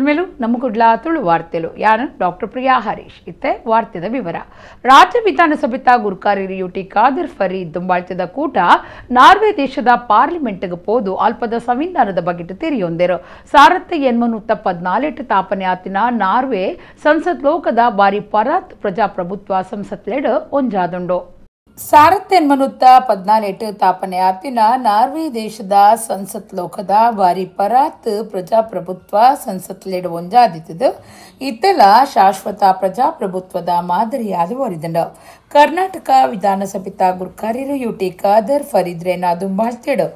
ಸೊಲ್ಮೆಲು ನಮ್ಮ ಕುಡ್ಲ ತುಳು ವಾರ್ತೆಲು ಯಾನು ಡಾಕ್ಟರ್ ಪ್ರಿಯಾ ಹರೀಶ್. ಇತ್ತೆ ವಾರ್ತೆದ ವಿವರ. ರಾಜ್ಯ ವಿಧಾನಸಭೆತ ಗುರ್ಕಾರಿ ಯುಟಿ ಖಾದರ್ ಫರೀದ್ ದುಂಬಾಳ್ತದ ಕೂಟ ನಾರ್ವೆ ದೇಶದ ಪಾರ್ಲಿಮೆಂಟ್ಗೆ ಪೋದು ಅಲ್ಪದ ಸಂವಿಧಾನದ ಬಗ್ಗೆ ತೆರೆಯೊಂದರು. 1814 ತಾಪನೆ ಆತಿನ ನಾರ್ವೆ ಸಂಸತ್ ಲೋಕದ ಬಾರಿ ಪರಾತ್ ಪ್ರಜಾಪ್ರಭುತ್ವ ಸಂಸತ್ಲೆಡ್ ಒಂಜಾದುಂಡು. 1814 ತಾಪನೆ ಆತಿನ ನಾರ್ವೆ ದೇಶದ ಸಂಸತ್ ಲೋಕದ ಬಾರಿ ಪರಾತ್ ಪ್ರಜಾಪ್ರಭುತ್ವ ಸಂಸತ್ಲೆಡ್ ಒಂಜಾದಿತ್ತದು ಇತ್ತೆಲ ಶಾಶ್ವತ ಪ್ರಜಾಪ್ರಭುತ್ವದ ಮಾದರಿಯಾದ ಒರಿದಂಡು. ಕರ್ನಾಟಕ ವಿಧಾನಸಭೆತ ಗುರ್ಕಾರಿರು ಯುಟಿ ಖಾದರ್ ಫರೀದ್ರೇನ ದುಂಬಾಳ್ತಿಡು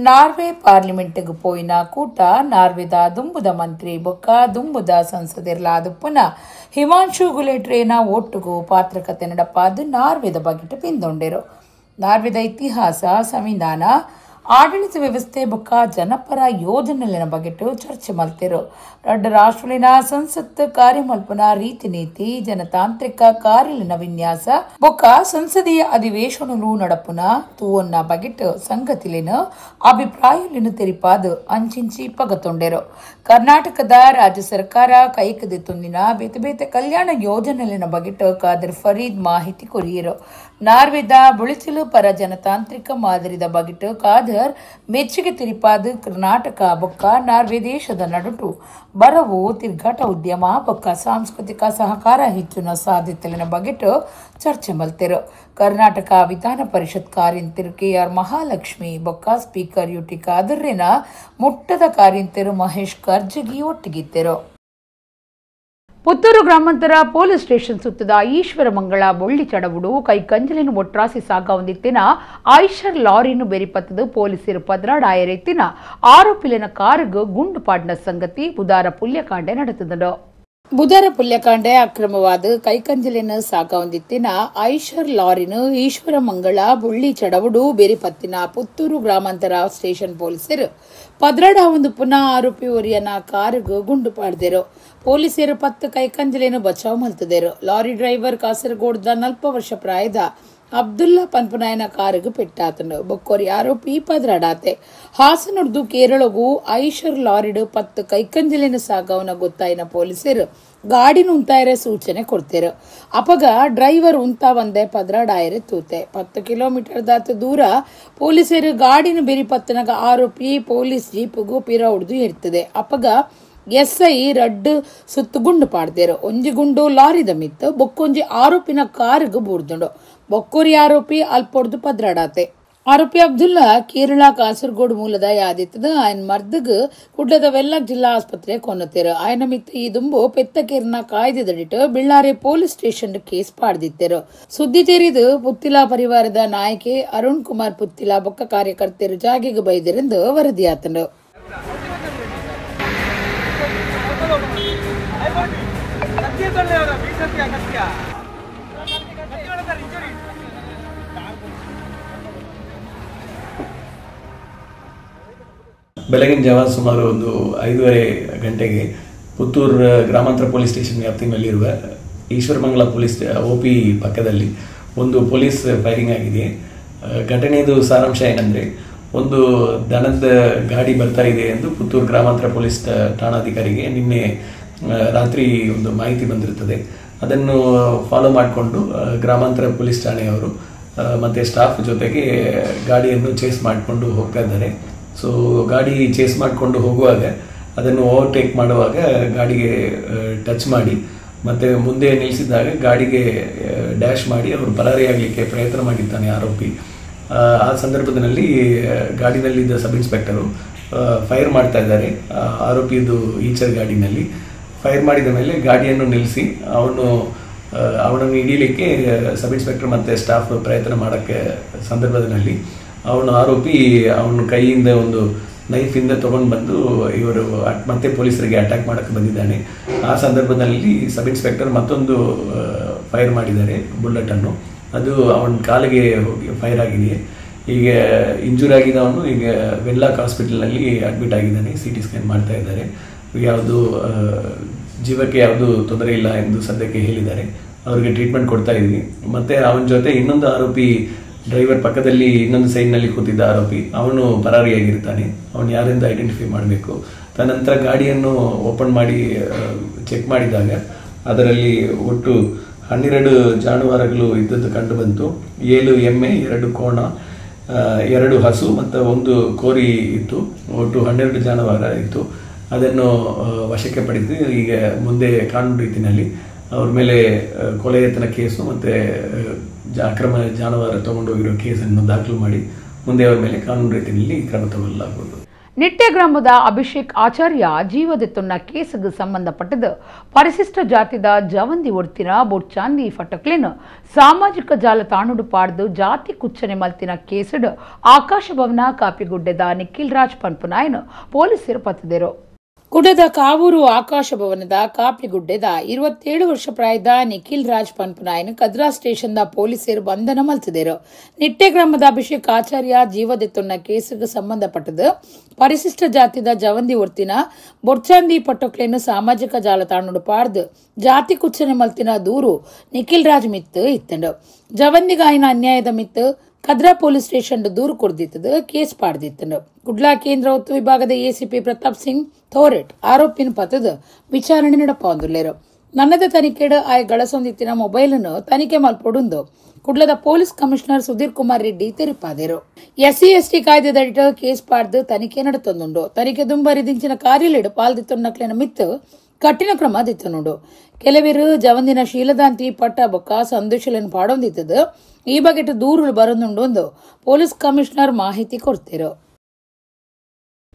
ನಾರ್ವೆ ಪಾರ್ಲಿಮೆಂಟ್ಗ್ ಪೋಯಿನ ಕೂಟ ನಾರ್ವೆದ ದುಂಬುದ ಮಂತ್ರಿ ಬೊಕ್ಕ ದುಂಬುದ ಸಂಸದೆರ್ಲಾದುಪ್ಪುನ ಹಿಮಾಂಶು ಗುಲೇಟ್ರೇನ ಒಟ್ಟುಗು ಪಾತ್ರಕತೆ ನಡಪಾದು ನಾರ್ವೆದ ಬಗೆಟ್ ಪಿಂದೊಂಡೆರು. ನಾರ್ವೆದ ಇತಿಹಾಸ, ಸಂವಿಧಾನ, ಆಡಳಿತ ವ್ಯವಸ್ಥೆ ಬೊಕ್ಕ ಜನಪರ ಯೋಜನೆಲಿನ ಬಗೆಟ್ ಚರ್ಚೆ ಮಲ್ತಿರು. ರಡ್ಡ ರಾಷ್ಟ್ರಲಿನ ಸಂಸತ್ ಕಾರ್ಯಮಲ್ಪನ ರೀತಿ ನೀತಿ, ಜನತಾಂತ್ರಿಕ ಕಾರ್ಯಲಿನ ವಿನ್ಯಾಸ ಬೊಕ್ಕ ಸಂಸದೀಯ ಅಧಿವೇಶನಲು ನಡಪುನ ತೂವನ್ನ ಬಗೆಟ್ ಸಂಗತಿಲಿನ ಅಭಿಪ್ರಾಯಲಿನ ತೆರಿಪಾದ ಅಂಚಿಂಚಿ ಪಗತೊಂಡೆರು. ಕರ್ನಾಟಕದ ರಾಜ್ಯ ಸರ್ಕಾರ ಕೈಕದಿತ್ತೊಂದಿನ ಬೇತೆ ಬೇತೆ ಕಲ್ಯಾಣ ಯೋಜನೆಲಿನ ಬಗೆಟ್ ಖಾದರ್ ಫರೀದ್ ಮಾಹಿತಿ ಕೊರಿಯರು. ನಾರ್ವೆದ ಬುಳಿಚಿಲು ಪರ ಜನತಾಂತ್ರಿಕ ಮಾದರಿದ ಬಗೆಟ್ ಖಾದರ್ ಮೆಚ್ಚುಗೆ ತಿರಿಪಾದ ಕರ್ನಾಟಕ ಬೊಕ್ಕ ನಾರ್ವೆ ದೇಶದ ನಡುಟು ಬರವು, ತಿರ್ಗಾಟ ಉದ್ಯಮ ಬೊಕ್ಕ ಸಾಂಸ್ಕೃತಿಕ ಸಹಕಾರ ಹೆಚ್ಚಿನ ಸಾಧ್ಯತೆಲಿನ ಬಗೆಟ್ ಚರ್ಚೆ ಮಲ್ತಿರು. ಕರ್ನಾಟಕ ವಿಧಾನ ಪರಿಷತ್ ಕಾರ್ಯಂತಿರು ಕೆಆರ್ ಮಹಾಲಕ್ಷ್ಮಿ ಬೊಕ್ಕ ಸ್ಪೀಕರ್ ಯುಟಿ ಖಾದರ್ನ ಮುಟ್ಟದ ಕಾರ್ಯಂತಿರು ಮಹೇಶ್ ಕರ್ಜಗಿ ಒಟ್ಟಿಗಿದ್ದರು. ಪುತ್ತೂರು ಗ್ರಾಮಾಂತರ ಪೊಲೀಸ್ ಸ್ಟೇಷನ್ ಸುತ್ತದ ಈಶ್ವರಮಂಗಳ ಬೊಳ್ಳಿ ಚಡವುಡು ಕೈ ಕಂಜಲಿನ ಒಟ್ರಾಸಿ ಸಾಗವಂದಿತ್ತಿನ ಐಷರ್ ಲಾರಿನು ಬೆರಿಪತ್ತದು ಪೊಲೀಸರು ಪದ್ರಾಡಾಯರೆತ್ತಿನ ಆರೋಪಿಲಿನ ಕಾರುಗು ಗುಂಡು ಪಾಡಿನ ಸಂಗತಿ ಬುಧಾರ ಪುಲ್ಯಕಾಂಡೆ ನಡೆತದನು. ಬುಧರ ಪುಲ್ಯಕಾಂಡೆ ಅಕ್ರಮವಾದ ಕೈಕಂಜಲಿನ ಸಾಗವಂದಿತ್ತಿನ ಐಷರ್ ಲಾರಿನು ಈಶ್ವರಮಂಗಳ ಬುಳ್ಳಿ ಚಡವುಡು ಬೆರಿಪತ್ತಿನ ಪುತ್ತೂರು ಗ್ರಾಮಾಂತರ ಸ್ಟೇಷನ್ ಪೊಲೀಸರು ಪದ್ರಾಡ ಒಂದು ಪುನಃ ಆರೋಪಿ ಒರಿಯನ ಕಾರುಗು ಗುಂಡು ಪಾಡ್ದರು. ಪೊಲೀಸರು 10 ಕೈಕಂಜಲೇನು ಬಚಾವ್ ಮಲ್ತದರು. ಲಾರಿ ಡ್ರೈವರ್ ಕಾಸರಗೋಡ್ದ 40 ವರ್ಷ ಪ್ರಾಯದ ಅಬ್ದುಲ್ಲಾ ಪನ್ಪುನಾಯನ ಕಾರುಗು ಪೆಟ್ಟಾತನು. ಬೊಕ್ಕೋರಿ ಆರೋಪಿ ಪದ್ರಾಡಾತೆ. ಹಾಸನುಡ್ದು ಕೇರಳಗೂ ಐಷರ್ ಲಾರಿಡು 10 ಕೈಕಂಜಲಿನ ಸಾಗವನ ಗೊತ್ತಾಯಿನ ಪೊಲೀಸರು ಗಾಡಿನ ಉಂತಾಯರೆ ಸೂಚನೆ ಕೊಡ್ತೇರು. ಅಪಗ ಡ್ರೈವರ್ ಉಂತಾ ಒಂದೆ ಪದ್ರಾಡಾಯರೆ ತೂತೆ. 10 ಕಿಲೋಮೀಟರ್ ದಾತ ದೂರ ಪೊಲೀಸರು ಗಾಡಿನ ಬೆರಿಪತ್ತನಾಗ ಆರೋಪಿ ಪೊಲೀಸ್ ಜೀಪುಗೂ ಪಿರ ಹೊಡೆದು ಇರ್ತದೆ. ಅಪಗ ಎಸ್ಐ ರಡ್ಡು ಸುತ್ತು ಗುಂಡು ಪಾಡ್ದೇರು. ಒಂಜಿ ಗುಂಡು ಲಾರಿದ ಮಿತ್ತು, ಬೊಕ್ಕೊಂಜಿ ಆರೋಪಿನ ಕಾರುಗು ಬೂರ್ದುಂಡು. ಬೊಕ್ಕೋರಿ ಆರೋಪಿ ಅಲ್ಪೊಡ್ದು ಪದ್ರಾಡಾತೆ. ಆರೋಪಿ ಅಬ್ದುಲ್ಲಾ ಕೇರಳ ಕಾಸರಗೋಡು ಮೂಲದ ಯಾದಿತ್ತದ. ఆయన ಮರ್ದಗ್ ಕುಡ್ಲದ ವೆಲ್ಲಾಕ್ ಜಿಲ್ಲಾ ಆಸ್ಪತ್ರೆ ಕೊನ್ನತೇರು. ఆయన ಮಿತ್ತು ಈ ದುಂಬು ಪೆತ್ತಕೇರ್ನ ಕಾಯ್ದೆದಡಿಟ್ಟು ಬಿಳ್ಳಾರೆ ಪೊಲೀಸ್ ಸ್ಟೇಷನ್ ಕೇಸ್ ಪಾಡ್ದಿತ್ತೇರು. ಸುದ್ದಿ ತೆರಿದು ಪುತ್ತಿಲ ಪರಿವಾರದ ನಾಯಕಿ ಅರುಣ್ ಕುಮಾರ್ ಪುತ್ತಿಲ ಬೊಕ್ಕ ಕಾರ್ಯಕರ್ತರು ಜಾಗೆಗೆ ಬೈದಿರೆಂದು ವರದಿಯಾತನು. ಬೆಳಗಿನ ಜಾವ ಸುಮಾರು ಒಂದು 5:30 ಗಂಟೆಗೆ ಪುತ್ತೂರು ಗ್ರಾಮಾಂತರ ಪೊಲೀಸ್ ಸ್ಟೇಷನ್ ವ್ಯಾಪ್ತಿನಲ್ಲಿರುವ ಈಶ್ವರಮಂಗಲ ಪೊಲೀಸ್ ಒ ಪಿ ಪಕ್ಕದಲ್ಲಿ ಒಂದು ಪೊಲೀಸ್ ಫೈರಿಂಗ್ ಆಗಿದೆ. ಘಟನೆಯದು ಸಾರಾಂಶ ಏನಂದರೆ, ಒಂದು ದನದ ಗಾಡಿ ಬರ್ತಾ ಇದೆ ಎಂದು ಪುತ್ತೂರು ಗ್ರಾಮಾಂತರ ಪೊಲೀಸ್ ಠಾಣಾಧಿಕಾರಿಗೆ ನಿನ್ನೆ ರಾತ್ರಿ ಒಂದು ಮಾಹಿತಿ ಬಂದಿರುತ್ತದೆ. ಅದನ್ನು ಫಾಲೋ ಮಾಡಿಕೊಂಡು ಗ್ರಾಮಾಂತರ ಪೊಲೀಸ್ ಠಾಣೆಯವರು ಮತ್ತು ಸ್ಟಾಫ್ ಜೊತೆಗೆ ಗಾಡಿಯನ್ನು ಚೇಸ್ ಮಾಡಿಕೊಂಡು ಹೋಗ್ತಾ ಇದ್ದಾರೆ. ಸೊ ಗಾಡಿ ಚೇಸ್ ಮಾಡಿಕೊಂಡು ಹೋಗುವಾಗ ಅದನ್ನು ಓವರ್ಟೇಕ್ ಮಾಡುವಾಗ ಗಾಡಿಗೆ ಟಚ್ ಮಾಡಿ ಮತ್ತು ಮುಂದೆ ನಿಲ್ಲಿಸಿದಾಗ ಗಾಡಿಗೆ ಡ್ಯಾಶ್ ಮಾಡಿ ಅವರು ಪರಾರಿಯಾಗಲಿಕ್ಕೆ ಪ್ರಯತ್ನ ಮಾಡಿದ್ದಾನೆ ಆರೋಪಿ. ಆ ಸಂದರ್ಭದಲ್ಲಿ ಗಾಡಿನಲ್ಲಿದ್ದ ಸಬ್ ಇನ್ಸ್ಪೆಕ್ಟರು ಫೈರ್ ಮಾಡ್ತಾ ಇದ್ದಾರೆ ಆರೋಪಿದು ಈಚರ್ ಗಾಡಿನಲ್ಲಿ. ಫೈರ್ ಮಾಡಿದ ಮೇಲೆ ಗಾಡಿಯನ್ನು ನಿಲ್ಲಿಸಿ ಅವನನ್ನು ಹಿಡೀಲಿಕ್ಕೆ ಸಬ್ ಇನ್ಸ್ಪೆಕ್ಟರ್ ಮತ್ತು ಸ್ಟಾಫ್ ಪ್ರಯತ್ನ ಮಾಡೋಕ್ಕೆ ಸಂದರ್ಭದಲ್ಲಿ ಅವನು ಆರೋಪಿ ಅವನ ಕೈಯಿಂದ ಒಂದು ನೈಫಿಂದ ತೊಗೊಂಡು ಬಂದು ಇವರು ಮತ್ತೆ ಪೊಲೀಸರಿಗೆ ಅಟ್ಯಾಕ್ ಮಾಡೋಕ್ಕೆ ಬಂದಿದ್ದಾನೆ. ಆ ಸಂದರ್ಭದಲ್ಲಿ ಸಬ್ ಇನ್ಸ್ಪೆಕ್ಟರ್ ಮತ್ತೊಂದು ಫೈರ್ ಮಾಡಿದ್ದಾರೆ ಬುಲೆಟನ್ನು. ಅದು ಅವನ ಕಾಲಿಗೆ ಹೋಗಿ ಫೈರ್ ಆಗಿದೆ. ಈಗ ಇಂಜೂರ್ ಆಗಿದ್ದವನು ಈಗ ವೆನ್ಲಾಕ್ ಹಾಸ್ಪಿಟಲ್ನಲ್ಲಿ ಅಡ್ಮಿಟ್ ಆಗಿದ್ದಾನೆ. CT scan ಮಾಡ್ತಾ ಇದ್ದಾರೆ. ಯಾವುದು ಜೀವಕ್ಕೆ ಯಾವುದು ತೊಂದರೆ ಇಲ್ಲ ಎಂದು ಸದ್ಯಕ್ಕೆ ಹೇಳಿದ್ದಾರೆ. ಅವರಿಗೆ ಟ್ರೀಟ್ಮೆಂಟ್ ಕೊಡ್ತಾ ಇದ್ವಿ. ಮತ್ತು ಅವನ ಜೊತೆ ಇನ್ನೊಂದು ಆರೋಪಿ ಡ್ರೈವರ್ ಪಕ್ಕದಲ್ಲಿ ಇನ್ನೊಂದು ಸೈಡ್ನಲ್ಲಿ ಕೂತಿದ್ದ ಆರೋಪಿ ಅವನು ಪರಾರಿಯಾಗಿರ್ತಾನೆ. ಅವನು ಯಾರಿಂದ ಐಡೆಂಟಿಫೈ ಮಾಡಬೇಕು. ತದನಂತರ ಗಾಡಿಯನ್ನು ಓಪನ್ ಮಾಡಿ ಚೆಕ್ ಮಾಡಿದಾಗ ಅದರಲ್ಲಿ ಒಟ್ಟು 12 ಜಾನುವಾರುಗಳು ಇದ್ದದ್ದು ಕಂಡು ಬಂತು. 7 ಎಮ್ಮೆ, 2 ಕೋಣ, 2 ಹಸು ಮತ್ತು 1 ಕೋರಿ ಇತ್ತು. ಒಟ್ಟು 12 ಜಾನುವಾರು ಇತ್ತು. ಅದನ್ನು ವಶಕ್ಕೆ ಪಡೆದು ಈಗ ಮುಂದೆ ಕಾನೂನು ರೀತಿಯಲ್ಲಿ ಅವ್ರ ಮೇಲೆ ಕೊಲೆ ಯತ್ನ ಕೇಸು ಮತ್ತು ಅಕ್ರಮ ಜಾನುವಾರು ತಗೊಂಡೋಗಿರೋ ಕೇಸನ್ನು ದಾಖಲು ಮಾಡಿ ಮುಂದೆ ಅವರ ಮೇಲೆ ಕಾನೂನು ರೀತಿಯಲ್ಲಿ ಕ್ರಮ ತಗೊಳ್ಳಲಾಗುವುದು. ನಿಟ್ಟೆ ಗ್ರಾಮದ ಅಭಿಷೇಕ್ ಆಚಾರ್ಯ ಜೀವದೆತ್ತೊನ್ನ ಕೇಸುಗೆ ಸಂಬಂಧಪಟ್ಟದ್ದು ಪರಿಶಿಷ್ಟ ಜಾತಿದ ಜವಂದಿ ಒಡ್ತಿನ ಬೊಡ್ಚಾಂದಿ ಫಟಕ್ಲಿನ ಸಾಮಾಜಿಕ ಜಾಲತಾಣುಡು ಪಾಡ್ದು ಜಾತಿ ಕುಚ್ಚನೆ ಮಲ್ತಿನ ಕೇಸುಡು ಆಕಾಶ ಭವನ ಕಾಪಿಗುಡ್ಡೆದ ನಿಖಿಲ್ ರಾಜ್ ಪನ್ಪುನಾಯನು ಪೊಲೀಸರು ಪತ್ತಿದರು. ಕುಡದ ಕಾವೂರು ಆಕಾಶ ಭವನದ ಕಾಪಿಗುಡ್ಡೆದ 27 ವರ್ಷ ಪ್ರಾಯದ ನಿಖಿಲ್ ರಾಜ್ ಪನ್ಪುನಾಯನ್ ಕದ್ರಾ ಸ್ಟೇಷನ್ the ಪೊಲೀಸರು ಬಂಧನ ಮಲ್ತಿದರು. ನಿಟ್ಟೆ ಗ್ರಾಮದ ಅಭಿಷೇಕ್ ಆಚಾರ್ಯ ಜೀವದೆತ್ತೊನ್ನ ಕೇಸುಗೆ ಸಂಬಂಧಪಟ್ಟದ್ದು ಪರಿಶಿಷ್ಟ ಜಾತಿದ ಜವಂದಿ ಒರ್ತಿನ ಬೊಡ್ಚಾಂದಿ ಪಟ್ಟೊಕ್ಲೆಯನ್ನು ಸಾಮಾಜಿಕ ಜಾಲತಾಣಡು ಪಾಡ್ದು ಜಾತಿ ಕುಚ್ಚನೆ ಮಲ್ತಿನ ದೂರು ನಿಖಿಲ್ ರಾಜ್ ಮಿತ್ತು ಇತ್ತಂಡು. ಜವಂದಿಗಾಯಿನ ಅನ್ಯಾಯದ ಮಿತ್ತು ಕದ್ರಾ ಪೊಲೀಸ್ ಸ್ಟೇಷನ್ ದೂರು ಕೊಡ್ದಿತ್ತದು ಕೇಸ್ ಪಾಡ್ದಿತ್ತಂಡು. ಕುಡ್ಲಾ ಕೇಂದ್ರ ಒತ್ತು ವಿಭಾಗದ ಎಸಿಪಿ ಪ್ರತಾಪ್ ಸಿಂಗ್ ಥೋರೆಟ್ ಆರೋಪಿನ ಪತ್ತದ ವಿಚಾರಣೆ ನಡಪೊಂದುಲ್ಲೇರು. ನನ್ನದ ತನಿಖೆಡು ಆಯ್ ಗಳಸೊಂದಿತ್ತಿನ ಮೊಬೈಲನ್ನು ತನಿಖೆ ಮಲ್ಪೊಡುಂದು ಕುಡ್ಲದ ಪೊಲೀಸ್ ಕಮಿಷನರ್ ಸುಧೀರ್ ಕುಮಾರ್ ರೆಡ್ಡಿ ತೆರಿಪಾದರು. ಎಸ್ಸಿ ಎಸ್ಟಿ ಕಾಯ್ದೆದಡಿಟ ಕೇಸ್ ಪಾಡ್ದು ತನಿಖೆ ನಡತೊಂದುಂಡು. ತನಿಖೆ ದುಂಬರಿದಿಂಚಿನ ಕಾರ್ಯಲೆಡು ಪಾಲ್ದಿತ್ತೊನ್ನಕ್ಲೆನ ಮಿತ್ತು ಕಠಿಣ ಕ್ರಮ ದಿತ್ತನುಂಡು. ಕೆಲವರು ಜವಂದಿನ ಶೀಲದಾಂತಿ ಪಟ್ಟ ಬೊಕ್ಕ ಸಂದೇಶಗಳನ್ನು ಪಾಡೊಂದಿತ್ತದು ಈ ಬಗೆಟ್ ದೂರುಲು ಬರೊಂದುಂಡು ಪೊಲೀಸ್ ಕಮಿಷನರ್ ಮಾಹಿತಿ ಕೊಡ್ತಿರು.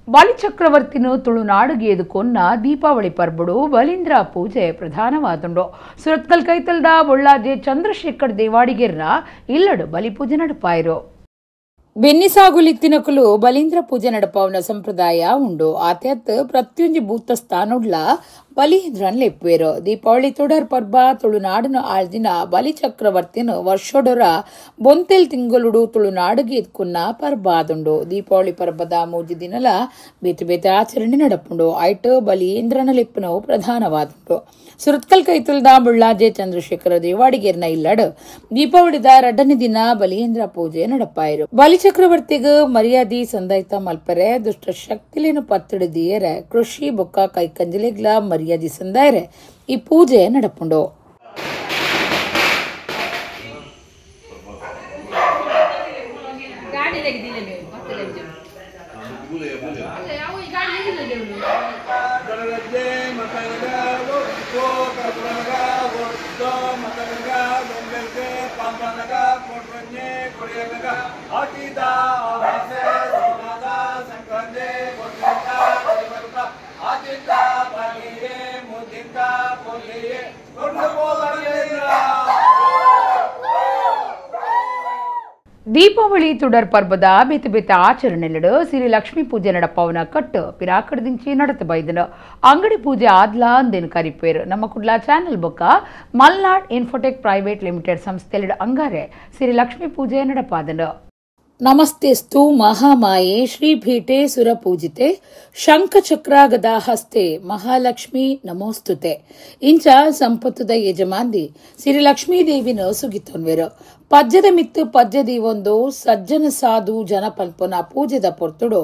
ಬಲಿಚಕ್ರವರ್ತಿನು ತುಳುನಾಡುಗೆ ಎದುಕೊನ್ನ ದೀಪಾವಳಿ ಪರ್ಬಡು ಬಲೀಂದ್ರ ಪೂಜೆ ಪ್ರಧಾನವಾದುಂಡು. ಸುರತ್ಕಲ್ ಕೈತಲ್ದ ಬೊಳ್ಳಾಜೆ ಚಂದ್ರಶೇಖರ್ ದೇವಾಡಿಗೆರ್ನ ಇಲ್ಲಡು ಬಲಿಪೂಜೆ ನಡಪಾಯಿರು. ಬೆನ್ನಿಸಾಗುಲಿತ್ತಿನಕುಲು ಬಲೀಂದ್ರ ಪೂಜೆ ನಡಪಾವನ ಸಂಪ್ರದಾಯ ಉಂಡು. ಆತ್ಯತ್ ಪ್ರತಿಯೊಂಜಿ ಭೂತ ಸ್ಥಾನೊಡ್ಲ ಬಲೀಂದ್ರನ್ ಲೆಪ್ಪುವೆರು. ದೀಪಾವಳಿ ತುಡರ್ ಪರ್ಬ ತುಳುನಾಡನು ಆಳ್ದಿನ ಬಲಿಚಕ್ರವರ್ತಿನ ವರ್ಷೊಡೊರ ಬೊಂತೆಲ್ ತಿಂಗಳುಡು ತುಳುನಾಡುಗೆ ಎದ್ಕುನ್ನ ಪರ್ಬ ಆದುಂಡು. ದೀಪಾವಳಿ ಪರ್ಬದ ಮೂಜಿ ದಿನಲ ಬೇತೆ ಬೇತೆ ಆಚರಣೆ ನಡಪುಂಡು. ಐಟ್ ಬಲೀಂದ್ರನ ಲೆಪ್ಪುನವು ಪ್ರಧಾನವಾದುಂಡು. ಸುರತ್ಕಲ್ ಕೈತುಲ್ದ ಬುಳ್ಳಾಜೆ ಚಂದ್ರಶೇಖರ ದೇವಾಡಿಗೇರ್ನ ಇಲ್ಲಡು ದೀಪಾವಳಿದ ರಡ್ಡನೇ ದಿನ ಬಲೀಂದ್ರ ಪೂಜೆ ನಡಪಾಯಿರು. ಬಲಿಚಕ್ರವರ್ತಿಗೆ ಮರ್ಯಾದಿ ಸಂದಾಯ್ತ ಮಲ್ಪರೆ ದುಷ್ಟ ಶಕ್ತಿಲೇನು ಪತ್ತಿಡಿದಿಯರೆ ಕೃಷಿ ಬೊಕ್ಕ ಕೈಕಂಜಲಿಗ್ಲ ಮರ್ಯಾದಿ ಸಂದಾಯರೆ ಈ ಪೂಜೆ ನಡಪುಂಡು. ದೀಪಾವಳಿ ತುಡರ್ ಪರ್ಬದ ಬೇತೆ ಬೇತೆ ಆಚರಣೆಲೆಡು ಸಿರಿ ಲಕ್ಷ್ಮೀ ಪೂಜೆ ನಡಪವನ ಕಟ್ಟು ಪಿರಾಕಡದಿಂಚಿ ನಡತ ಬೈದನು. ಅಂಗಡಿ ಪೂಜೆ ಆದ್ಲಾ ಅಂದೇನು ಕರಿಪೇರು. ನಮ್ಮ ಕುಡ್ಲಾ ಚಾನೆಲ್ ಬೊಕ್ಕ ಮಲ್ನಾಡ್ Infotech private limited ಸಂಸ್ಥೆಲೆಡು ಅಂಗಾರೆ ಸಿರಿ ಲಕ್ಷ್ಮೀ ಪೂಜೆ ನಡಪಾದನು. ನಮಸ್ತೆಸ್ತು ಮಹಾಮಾಯೆ ಶ್ರೀಪೀಠೆ ಸುರಪೂಜಿತೆ ಶಂಖಚಕ್ರ ಗದಾಹಸ್ತೆ ಮಹಾಲಕ್ಷ್ಮೀ ನಮೋಸ್ತುತೆ. ಇಂಚ ಸಂಪತ್ತುದ ಯಜಮಾಂದಿ ಸಿರಿ ಲಕ್ಷ್ಮೀದೇವಿನ ಸುಗಿತೊನ್ವೆರು. ಪಜ್ಜದ ಮಿತ್ತು ಪಜ್ಜದೀವೊಂದು ಸಜ್ಜನ ಸಾಧು ಜನ ಪಲ್ಪನ ಪೂಜೆದ ಪೊರ್ತುಡು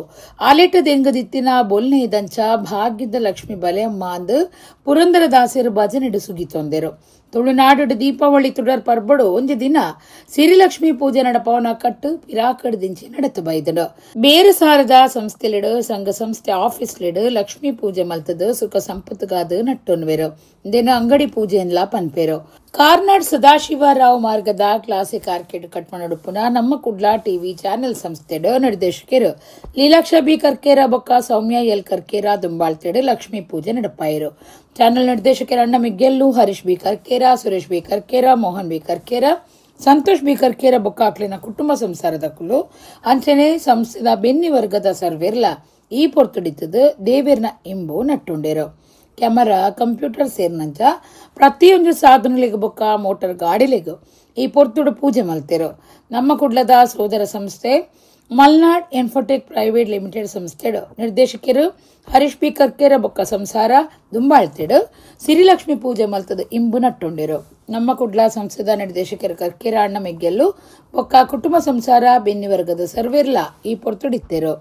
ಆಲೆಟದೆಂಗದಿತ್ತಿನ ಬೊಲ್ನೆದಂಚ ಭಾಗ್ಯದ ಲಕ್ಷ್ಮಿ ಬಲೆಯಮ್ಮ ಅಂದು ಪುರಂದರದಾಸರು ಭಜನೆಡು ಸುಗಿತೊಂದೆರು. ತುಳುನಾಡು ದೀಪಾವಳಿ ತುಡರ್ ಪರ್ಬಡು ಒಂಜಿ ದಿನ ಸಿರಿಲಕ್ಷ್ಮಿ ಪೂಜೆ ನಡಪವನ ಕಟ್ಟು ಪಿರಾಕಡದಿಂಚಿ ನಡತು ಬೈದನು. ಬೇರೆ ಸಾರದ ಸಂಸ್ಥೆಲಿಡು ಸಂಘ ಸಂಸ್ಥೆ ಆಫೀಸ್ಲಿಡು ಲಕ್ಷ್ಮೀ ಪೂಜೆ ಮಲ್ತದು ಸುಖ ಸಂಪತ್ತುಗಾದು ನಟ್ಟೊನ್ವೆರು. ಇಂದೇನು ಅಂಗಡಿ ಪೂಜೆ ಎನ್ಲಾ ಪನ್ಪೇರು. ಕಾರ್ನಾಡ್ ಸದಾಶಿವರಾವ್ ಮಾರ್ಗದ ಕ್ಲಾಸಿಕ್ ಆರ್ಕಿಡ್ ಕಟ್ಮಣುಡುಪುನ ನಮ್ಮ ಕುಡ್ಲಾ ಟಿವಿ ಚಾನೆಲ್ ಸಂಸ್ಥೆಡು ನಿರ್ದೇಶಕರು ಲೀಲಾಕ್ಷ ಬಿ ಕರ್ಕೇರ ಬೊಕ್ಕ ಸೌಮ್ಯ ಎಲ್ ಕರ್ಕೇರ ದುಂಬಾಳ್ತೇಡು ಲಕ್ಷ್ಮೀ ಪೂಜೆ ನಡಪಾಯಿರು. ಚಾನೆಲ್ ನಿರ್ದೇಶಕರ Anna Miggellu, Harish B Karkera, Suresh B Karkera, Mohan B Karkera, Santosh B Karkera ಬೊಕ್ಕ ಅಕ್ಲಿನ ಕುಟುಂಬ ಸಂಸಾರದ ಕುಲು ಅಂಚನೆ ಸಂಸ್ಥೆದ ಬೆನ್ನಿ ವರ್ಗದ ಸರ್ವೇರ್ಲ ಈ ಪೊರ್ತುಡಿತದು ದೇವೇರ್ನ ಇಂಬು ನಟ್ಟುಂಡೇರು. ಕ್ಯಾಮರಾ ಕಂಪ್ಯೂಟರ್ ಸೇರಿನಂಚ ಪ್ರತಿಯೊಂದು ಸಾಧನಗಳಿಗೂ ಬೊಕ್ಕ ಮೋಟಾರ್ ಗಾಡಿಲಿಗೂ ಈ ಪೊರ್ತುಡು ಪೂಜೆ ಮಲ್ತೇರು. ನಮ್ಮ ಕುಡ್ಲದ ಸೋದರ ಸಂಸ್ಥೆ ಮಲ್ನಾಡ್ Infotech private limited ಸಂಸ್ಥೆಡು ನಿರ್ದೇಶಕರು ಹರೀಶ್ ಪಿ ಕರ್ಕೇರ ಬೊಕ್ಕ ಸಂಸಾರ ದುಂಬಾಳ್ತೇಡು ಸಿರಿಲಕ್ಷ್ಮಿ ಪೂಜೆ ಮಲ್ತದ ಇಂಬು ನಟ್ಟುಂಡಿರು. ನಮ್ಮ ಕುಡ್ಲ ಸಂಸ್ಥೆದ ನಿರ್ದೇಶಕರು ಕರ್ಕೇರ ಅಣ್ಣ ಮೆಗ್ಗೆಲ್ಲು ಬೊಕ್ಕ ಕುಟುಂಬ ಸಂಸಾರ ಬೆನ್ನಿ ವರ್ಗದ ಸರ್ವೇರ್ಲ ಈ ಪೊರ್ತುಡಿತ್ತೇರು.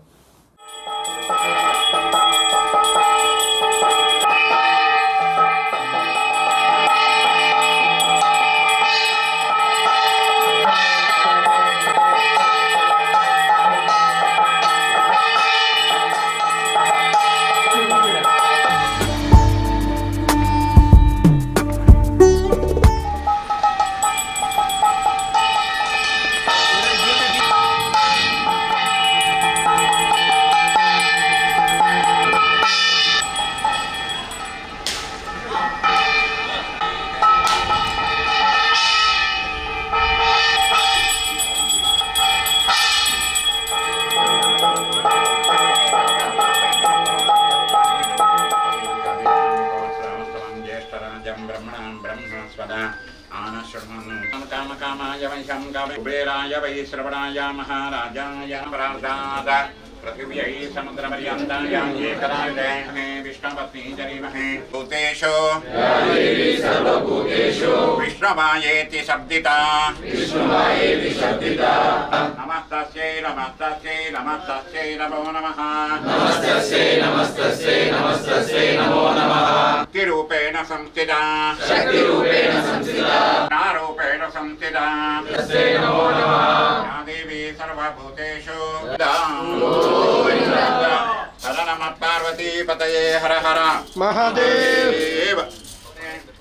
ರಾಜ್ಯಂ ಬ್ರಹ್ಮಣಾಂ ಬ್ರಹ್ಮಸ್ವದ ಆನಶೃಣ್ವನ್ ಕಾಮ ಕಾಮಾಯ ವೈಶಂ ಕಾಮ ಕುಬೇರಾಯ ವೈ ಶ್ರವಣಾಯ ಮಹಾರಾಜಾಯ ಪ್ರಾಸಾದ ಪೃಥಿವ್ಯೈ ಸಮುದ್ರಪರ್ಯಂತಾಯ ಏಕದಾಯ ಹೇ ವಿಷ್ಣುಪತ್ನಿ ಜರೀಮಹೇ ಭೂತೇಶು ಸರ್ವಭೂತೇಷು ವಿಷ್ಣುಮಾಯೇತಿ ಶಬ್ದಿತಾ ವಿಷ್ಣುಮಾಯೇತಿ ಶಬ್ದಿತಾ ನಮಸ್ತಸ್ಯೈ ನಮಸ್ತಸ್ಯೈ ನಮಸ್ತಸ್ಯೈ ನಮೋ ನಮಃ ನಮಸ್ತಸ್ಯೈ ನಮಸ್ತಸ್ಯೈ ನಮಸ್ತಸ್ಯೈ ನಮೋ ನಮಃ ಶಕ್ತಿರೂಪೇಣ ಸಂಸ್ಥಿತಾ ಶಕ್ತಿರೂಪೇಣ ಸಂಸ್ಥಿತಾ ನಾರೂಪೇಣ ಸಂಸ್ಥಿತಾ ತಸ್ಯೈ ನಮೋ ನಮಃ ಯಾ ದೇವಿ ಸರ್ವಭೂತೇಷು ಹರ ನಮಃ ಪಾರ್ವತಿ ಪತಯೇ ಹರ ಹರ ಮಹಾದೇವ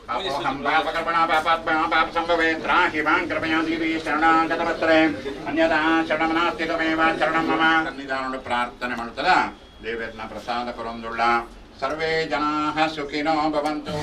ಪಾಪೋಹಂ ಪಾಪಕರ್ಮಣ ಪಾಪಾತ್ಮ ಪಾಪ ಸಂಭವೇ ತ್ರಾಹಿ ಮಾಂ ಕೃಪಯಾ ದೇವಿ ಶರಣಾಗತವತ್ಸಲೆ ಅನ್ಯಥಾ ಶರಣಂ ನಾಸ್ತಿ ತ್ವಮೇವ ಶರಣಂ ಮಮ. ಸನ್ನಿಧಾನೋಡು ಪ್ರಾರ್ಥನೆ ಮಾಡುತ್ತದ ದೇವರನ್ನ ಪ್ರಸಾದ ಕೊರೊಂದುಳ್ಳ ಸರ್ವೇ ಜನಾಃ ಸುಖಿನೋ ಭವಂತು.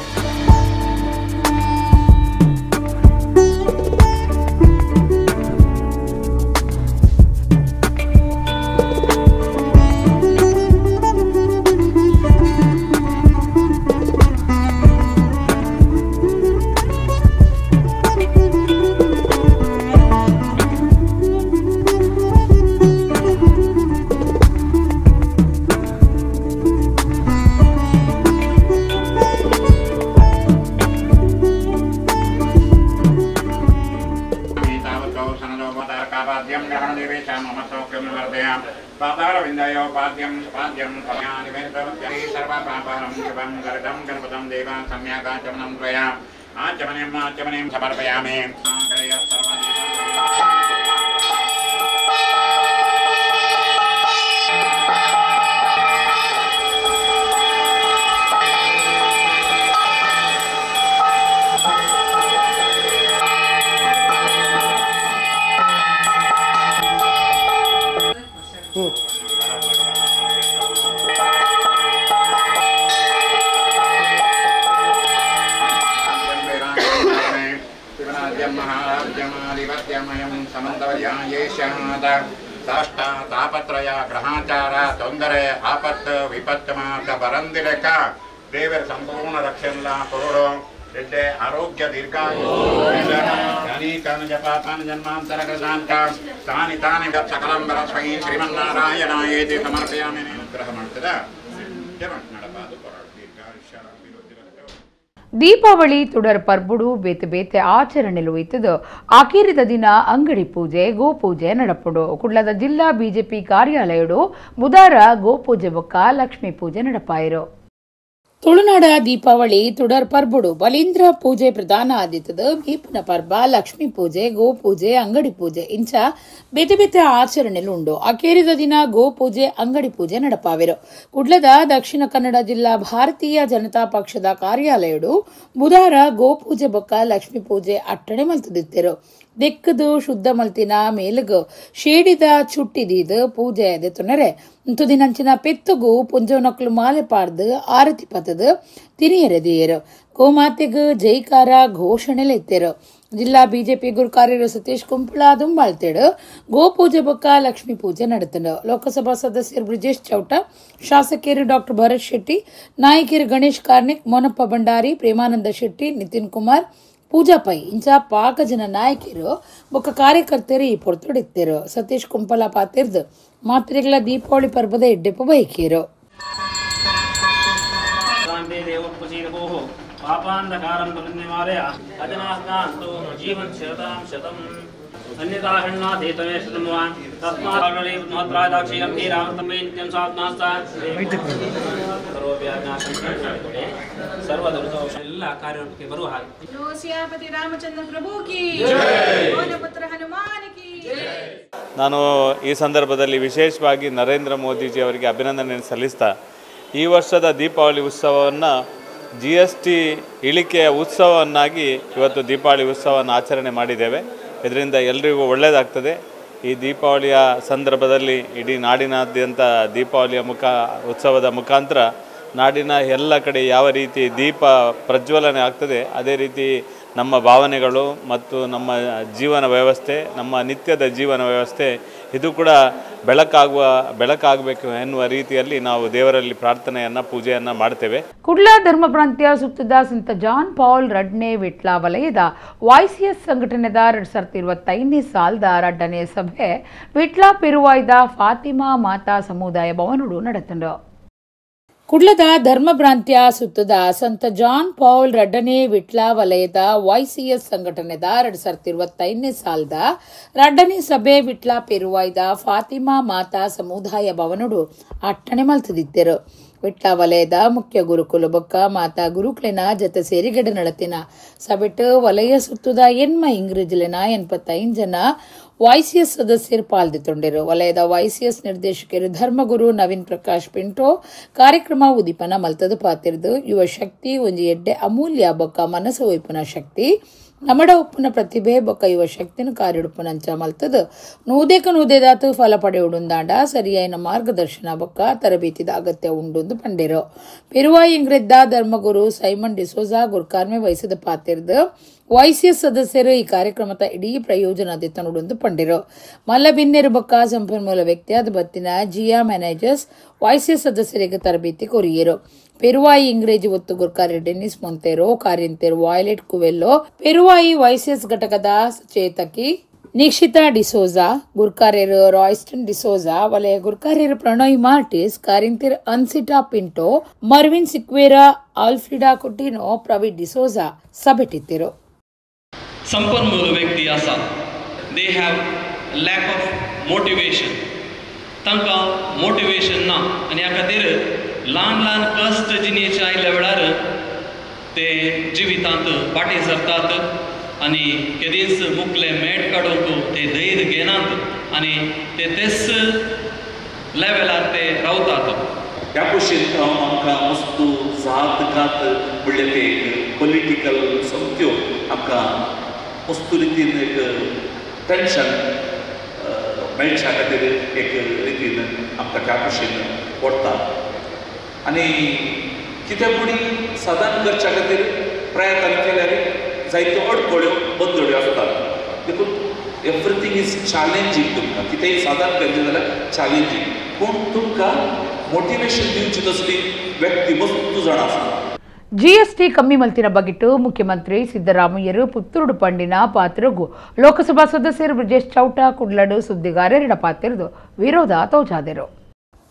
पाद्यं पाद्यं सर्वपापहरं शिवं गरुडं गणपतं देवां सम्यगाचमनं त्वया आचमनीम् आचमनीं समर्पयामि. ತಾಪತ್ರಯ ಗ್ರಹಾಚಾರ ತೊಂದರೆ ಆಪತ್ತು ವಿಪತ್ತು ಮಾತ ಬರಂದಿಲೆಕ್ಕ ದೇವರ ಸಂಪೂರ್ಣ ರಕ್ಷಣೆ ಕೊರಡು ಎಡ್ಡೆ ಆರೋಗ್ಯ ದೀರ್ಘಾಯು ಜಪಾಪಾನ ಜನ್ಮಾಂತರ ಕೃತಾಂತ ತಾನಿ ತಾನಿ ಸಕಲಂ ಪರಸ್ಮೈ ಶ್ರೀಮನ್ನಾರಾಯಣಾಯೇತಿ ಸಮರ್ಪಯಾಮಿ. ಅನುಗ್ರಹ ಮಾಡ್ತದ ನಡಪಾದು ಕೊರಡು ದೀರ್ಘಾಯುಷ್ಯ. ದೀಪಾವಳಿ ತುಡರ್ ಪರ್ಬುಡು ಬೇತೆ ಬೇತೆ ಆಚರಣೆಲು ಇತ್ತದು. ಆಕೀರಿದ ದಿನ ಅಂಗಡಿ ಪೂಜೆ ಗೋಪೂಜೆ ನಡಪುಡು. ಕುಡ್ಲದ ಜಿಲ್ಲಾ ಬಿಜೆಪಿ ಕಾರ್ಯಾಲಯಡು ಬುಧಾರ ಗೋಪೂಜೆ ಬೊಕ್ಕ ಲಕ್ಷ್ಮೀ ಪೂಜೆ ನಡಪಾಯಿರು. ತುಳುನಾಡ ದೀಪಾವಳಿ ತುಡರ್ ಪರ್ಬುಡು ಬಲೀಂದ್ರ ಪೂಜೆ ಪ್ರಧಾನ ಆದಿತ್ತದು. ಮೀಪುನ ಪರ್ಬ ಲಕ್ಷ್ಮೀ ಪೂಜೆ ಗೋಪೂಜೆ ಅಂಗಡಿ ಪೂಜೆ ಇಂಚ ಬೇತೆ ಬೇತೆ ಆಚರಣೆಲು ಉಂಡು. ಅಕೇರಿದ ದಿನ ಗೋಪೂಜೆ ಅಂಗಡಿ ಪೂಜೆ ನಡಪಾವಿರು. ಕುಡ್ಲದ ದಕ್ಷಿಣ ಕನ್ನಡ ಜಿಲ್ಲಾ ಭಾರತೀಯ ಜನತಾ ಪಕ್ಷದ ಕಾರ್ಯಾಲಯಡು ಬುಧಾರ ಗೋಪೂಜೆ ಬೊಕ್ಕ ಲಕ್ಷ್ಮೀ ಪೂಜೆ ಅಟ್ಟಣೆ ಮಲ್ತದಿತ್ತಿರು. ದೆಕ್ಕದು ಶುದ್ಧ ಮಲ್ತಿನ ಮೇಲುಗು ಶೇಡಿದ ಚುಟ್ಟಿದೀದು ಪೂಜೆ ದೆತ್ತುನರೆ ತುದಿನಂಚಿನ ಪೆತ್ತುಗು ಪುಂಜವನಕ್ಲು ಮಾಲೆ ಪಾಡ್ದು ಆರತಿ ಪತದು ತಿನಿಯರೆದಿಯರು. ಗೋಮಾತೆಗು ಜೈಕಾರ ಘೋಷಣೆಲೆತ್ತೆರು. ಜಿಲ್ಲಾ ಬಿಜೆಪಿ ಗುರುಕಾರ್ಯರು ಸತೀಶ್ ಕುಂಪಳ ದುಂಬಾಳ್ತೇಡು ಗೋಪೂಜೆ ಬೊಕ್ಕ ಲಕ್ಷ್ಮೀ ಪೂಜೆ ನಡೆತನು. ಲೋಕಸಭಾ ಸದಸ್ಯರು ಬ್ರಿಜೇಶ್ ಚೌಟ, ಶಾಸಕಿಯರು ಡಾಕ್ಟರ್ ಭರತ್ ಶೆಟ್ಟಿ, ನಾಯಕಿಯರು ಗಣೇಶ್ ಕಾರ್ಣಿಕ್, ಮೋನಪ್ಪ ಭಂಡಾರಿ, ಪ್ರೇಮಾನಂದ ಶೆಟ್ಟಿ, ನಿತಿನ್ ಕುಮಾರ್, ಪೂಜಾ ಪೈ ಇಂಚ ಪಾಕ ಜನ ನಾಯಕಿಯರು ಬೊಕ್ಕ ಕಾರ್ಯಕರ್ತರು ಈ ಪೊರ್ತುಡಿತ್ತೇರು. ಸತೀಶ್ ಕುಂಪಲ ಪಾತಿರ್ದು ಮಾತ್ರೆಗಳ ದೀಪಾವಳಿ ಪರ್ಬದ ಎಡ್ಡೆಪ್ಪ ಬೈಕೇರು. ಎಲ್ಲ ಕಾರ್ಯರೂಪಕ್ಕೆ ಬರುವ ಹಾಗೆ. ರಾಮಚಂದ್ರ ಪ್ರಭು ಕಿ ಪುತ್ರ ಹನುಮಾನ್ ಕಿ. ನಾನು ಈ ಸಂದರ್ಭದಲ್ಲಿ ವಿಶೇಷವಾಗಿ ನರೇಂದ್ರ ಮೋದಿಜಿ ಅವರಿಗೆ ಅಭಿನಂದನೆ ಸಲ್ಲಿಸ್ತಾ, ಈ ವರ್ಷದ ದೀಪಾವಳಿ ಉತ್ಸವವನ್ನು GST ಇಳಿಕೆಯ ಉತ್ಸವವನ್ನಾಗಿ ಇವತ್ತು ದೀಪಾವಳಿ ಉತ್ಸವವನ್ನು ಆಚರಣೆ ಮಾಡಿದ್ದೇವೆ. ಇದರಿಂದ ಎಲ್ರಿಗೂ ಒಳ್ಳೆಯದಾಗ್ತದೆ. ಈ ದೀಪಾವಳಿಯ ಸಂದರ್ಭದಲ್ಲಿ ಇಡೀ ನಾಡಿನಾದ್ಯಂತ ದೀಪಾವಳಿಯ ಉತ್ಸವದ ಮುಖಾಂತರ ನಾಡಿನ ಎಲ್ಲ ಕಡೆ ಯಾವ ರೀತಿ ದೀಪ ಪ್ರಜ್ವಲನೆ ಆಗ್ತದೆ, ಅದೇ ರೀತಿ ನಮ್ಮ ಭಾವನೆಗಳು ಮತ್ತು ನಮ್ಮ ಜೀವನ ವ್ಯವಸ್ಥೆ, ನಮ್ಮ ನಿತ್ಯದ ಜೀವನ ವ್ಯವಸ್ಥೆ ಇದು ಕೂಡ ಬೆಳಕಾಗಬೇಕು ಎನ್ನುವ ರೀತಿಯಲ್ಲಿ ನಾವು ದೇವರಲ್ಲಿ ಪ್ರಾರ್ಥನೆಯನ್ನು, ಪೂಜೆಯನ್ನು ಮಾಡ್ತೇವೆ. ಕುಡ್ಲ ಧರ್ಮ ಪ್ರಾಂತ್ಯ ಸುತ್ತದ ಸಂತ ಜಾನ್ ಪಾಲ್ ರಡ್ನೆ ವಿಟ್ಲ ವಲಯದ ವೈಸಿಎಸ್ ಸಂಘಟನೆದ 2025ನೇ ಸಾಲದ ರಡ್ಡನೇ ಸಭೆ ವಿಟ್ಲ ಪೆರುವಾಯ್ದ ಫಾತಿಮಾ ಮಾತಾ ಸಮುದಾಯ ಭವನಡು ನಡೆತಂಡು. ಕುಡ್ಲದ ಧರ್ಮ ಪ್ರಾಂತ್ಯ ಸುತ್ತದ ಸಂತ ಜಾನ್ ಪಾಲ್ ರಡ್ಡನೆ ವಿಟ್ಲ ವಲಯದ ವೈಸಿಎಸ್ ಸಂಘಟನೆದ 2025ನೇ ಸಾಲದ ರಡ್ಡನೇ ಸಭೆ ವಿಟ್ಲ ಪೆರುವಾಯ್ದ ಫಾತಿಮಾ ಮಾತಾ ಸಮುದಾಯ ಭವನಡು ಅಟ್ಟಣೆ ಮಲ್ತದಿದ್ದರು. ವಿಟ್ಲ ವಲಯದ ಮುಖ್ಯ ಗುರುಕುಲ ಬೊಕ್ಕ ಮಾತಾ ಗುರುಕ್ಲೆನ ಜತೆ ಸೇರಿಗಡೆ ನಡತಿನ ಸಭೆಟ್ ವಲಯ ಸುತ್ತದ ಎನ್ಮ ಇಂಗ್ರೇಜ್ಲೆನ 85 ಜನ ವೈಸಿಎಸ್ ಸದಸ್ಯರು ಪಾಲ್ದಿತ್ತೊಂಡಿರು. ವಲಯದ ವೈಸಿಎಸ್ ನಿರ್ದೇಶಕರು ಧರ್ಮಗುರು ನವೀನ್ ಪ್ರಕಾಶ್ ಪಿಂಟೋ ಕಾರ್ಯಕ್ರಮ ಉದ್ದೀಪನ ಮಲ್ತದು ಪಾತಿರ್ದು ಯುವ ಶಕ್ತಿ ಒಂಜಿ ಎಡ್ಡೆ ಅಮೂಲ್ಯ ಬೊಕ್ಕ ಮನಸ್ಸು ಒಯ್ಪುನ ಶಕ್ತಿ ನಮಡ ಉಪ್ಪುನ ಪ್ರತಿಭೆ ಬೊಕ್ಕ ಯುವ ಶಕ್ತಿನ ಕಾರ್ಯಡುಪ್ಪುನಂಚ ಮಲ್ತದು ನೂದೇಕ ನೂದೇದಾತು ಫಲ ಪಡೆಯುಡುಂದಾಂಡ ಸರಿಯಾಯಿನ ಮಾರ್ಗದರ್ಶನ ಬೊಕ್ಕ ತರಬೇತಿದ ಅಗತ್ಯ ಉಂಡುಂದು ಪಂಡಿರು. ಪೆರುವಾಯಿ ಇಂಗ್ರೆದ್ದ ಧರ್ಮಗುರು ಸೈಮನ್ ಡಿಸೋಜಾ ಗುರ್ಕಾರ್ಮೆ ವಹಿಸಿದ ಪಾತಿರ್ದು ವೈಸಿಎಸ್ ಸದಸ್ಯರು ಈ ಕಾರ್ಯಕ್ರಮದ ಇಡೀ ಪ್ರಯೋಜನ ದಿತ್ತನುಡುಂದು ಪಂಡಿರು. ಮಲ್ಲಬಿನ್ನೆರು ಬೊಕ್ಕ ಸಂಪನ್ಮೂಲ ವ್ಯಕ್ತಿಯಾದ ಬತ್ತಿನ ಜಿಯಾ ಮ್ಯಾನೇಜರ್ಸ್ ವೈಸಿಎಸ್ ಸದಸ್ಯರಿಗೆ ತರಬೇತಿ ಕೊರಿಯರು. ಪೆರುವಾಯಿ ಇಂಗ್ರೇಜಿ ಒತ್ತು ಗುರ್ಕಾರಿ ಡೆನ್ನಿಸ್ ಮೊಂತೇರೋ, ಕಾರ್ಯಂತೇರು ವಾಯ್ಲೆಟ್ ಕುವೆಲ್ಲೋ, ಪೆರುವಾಯಿ ವೈಸಿಎಸ್ ಘಟಕದ ಸಚೇತಕಿ ನಿಕ್ಷಿತಾ ಡಿಸೋಜಾ, ಗುರ್ಕಾರ್ಯರು ರಾಯ್ಸ್ಟನ್ ಡಿಸೋಜಾ, ವಲಯ ಗುರ್ಕಾರ್ಯರು ಪ್ರಣೋಯ್ ಮಾರ್ಟಿಸ್, ಕಾರ್ಯಂತೇರು ಅನ್ಸಿಟಾ ಪಿಂಟೋ, ಮರ್ವಿನ್ ಸಿಕ್ವೇರಾ, ಆಲ್ಫ್ರಿಡಾ ಕುಟಿನೋ, ಪ್ರವೀಣ್ ಡಿಸೋಜಾ ಸಭೆಟಿತ್ತಿರು. ಸಂಪನ್ಮೂಲ ವ್ಯಕ್ತಿ ಆसा they have lack of motivation. तांकां मोटिवेशन ना आनी ह्या खातीर ल्हान ल्हान कश्ट जिणेचे आयिल्ल्या वेळार ते जिवितांत फाटीं सरतात आनी केदींच मुखले मेट काडूंक ते धैर्य घेनात आनी ते तेच लेवलार ते रावतात. ह्या भशेन आमकां वस्तू जात घात म्हणल्यार ते एक पॉलिटिकल सोमत्यो आमकां वस्तू रितीन एक टेंशन मेळच्या खातीर एक रितीन आमकां त्या भशेन पडटा आनी कितें पुणी साधन करच्या खातीर प्रयत्न केल्यार जायत्यो अडकळ्यो बंदड्यो आसतात. देखून everything is challenging. तुमकां कितेंय साधन करचें जाल्यार चॅलेंजींग, पूण तुमकां मोटिवेशन दिवची तसली व्यक्ती वस्तू जाण आसा. ಜಿಎಸ್ಟಿ ಕಮ್ಮಿ ಮಲ್ತಿನ ಬಗಿಟ್ಟು ಮುಖ್ಯಮಂತ್ರಿ ಸಿದ್ದರಾಮಯ್ಯರು ಪುತ್ತೂರು ಪಂಡಿನ ಪಾತ್ರಗೂ ಲೋಕಸಭಾ ಸದಸ್ಯರು ಬ್ರಿಜೇಶ್ ಚೌಟ ಕುಡ್ಲಡು ಸುದ್ದಿಗಾರರ ಪಾತ್ರದು ವಿರೋಧ ತೋಜಾದರು.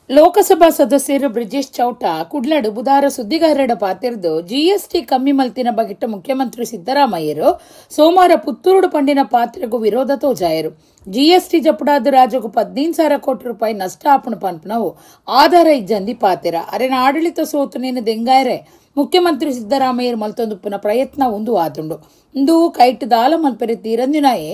ಲೋಕಸಭಾ ಸದಸ್ಯರು ಬ್ರಿಜೇಶ್ ಚೌಟ ಕುಡ್ಲಡು ಬುಧಾರ ಸುದ್ದಿಗಾರರ ಪಾತಿರ್ದು ಜಿಎಸ್ಟಿ ಕಮ್ಮಿ ಮಲ್ತಿನ ಬಗಿಟ್ಟು ಮುಖ್ಯಮಂತ್ರಿ ಸಿದ್ದರಾಮಯ್ಯರು ಸೋಮವಾರ ಪುತ್ತೂರು ಪಂಡಿನ ಪಾತ್ರೆಗೂ ವಿರೋಧ ತೋಜಾಯರು. ಜಿಎಸ್ಟಿ ಜಪುಡಾದ ರಾಜ್ಯಕ್ಕೂ 15,000 ಕೋಟಿ ರೂಪಾಯಿ ನಷ್ಟ ಆಪಣ ಪನ್ಪನವು ಆಧಾರ ಇಜ್ಜಂದಿ ಪಾತಿರ ಅರೆನ ಆಡಳಿತ ಸೋತು ನೇನು ದೆಂಗಾಯರೆ ಮುಖ್ಯಮಂತ್ರಿ ಸಿದ್ದರಾಮಯ್ಯರು ಮಲ್ತೊಂದುಪ್ಪುನ ಪ್ರಯತ್ನ ಒಂದು ಆತುಂಡು ಇಂದು ಕೈಟ್ ದಾಲ ಮಲ್ಪೆರೆ ತೀರಂದಿನಾಯೇ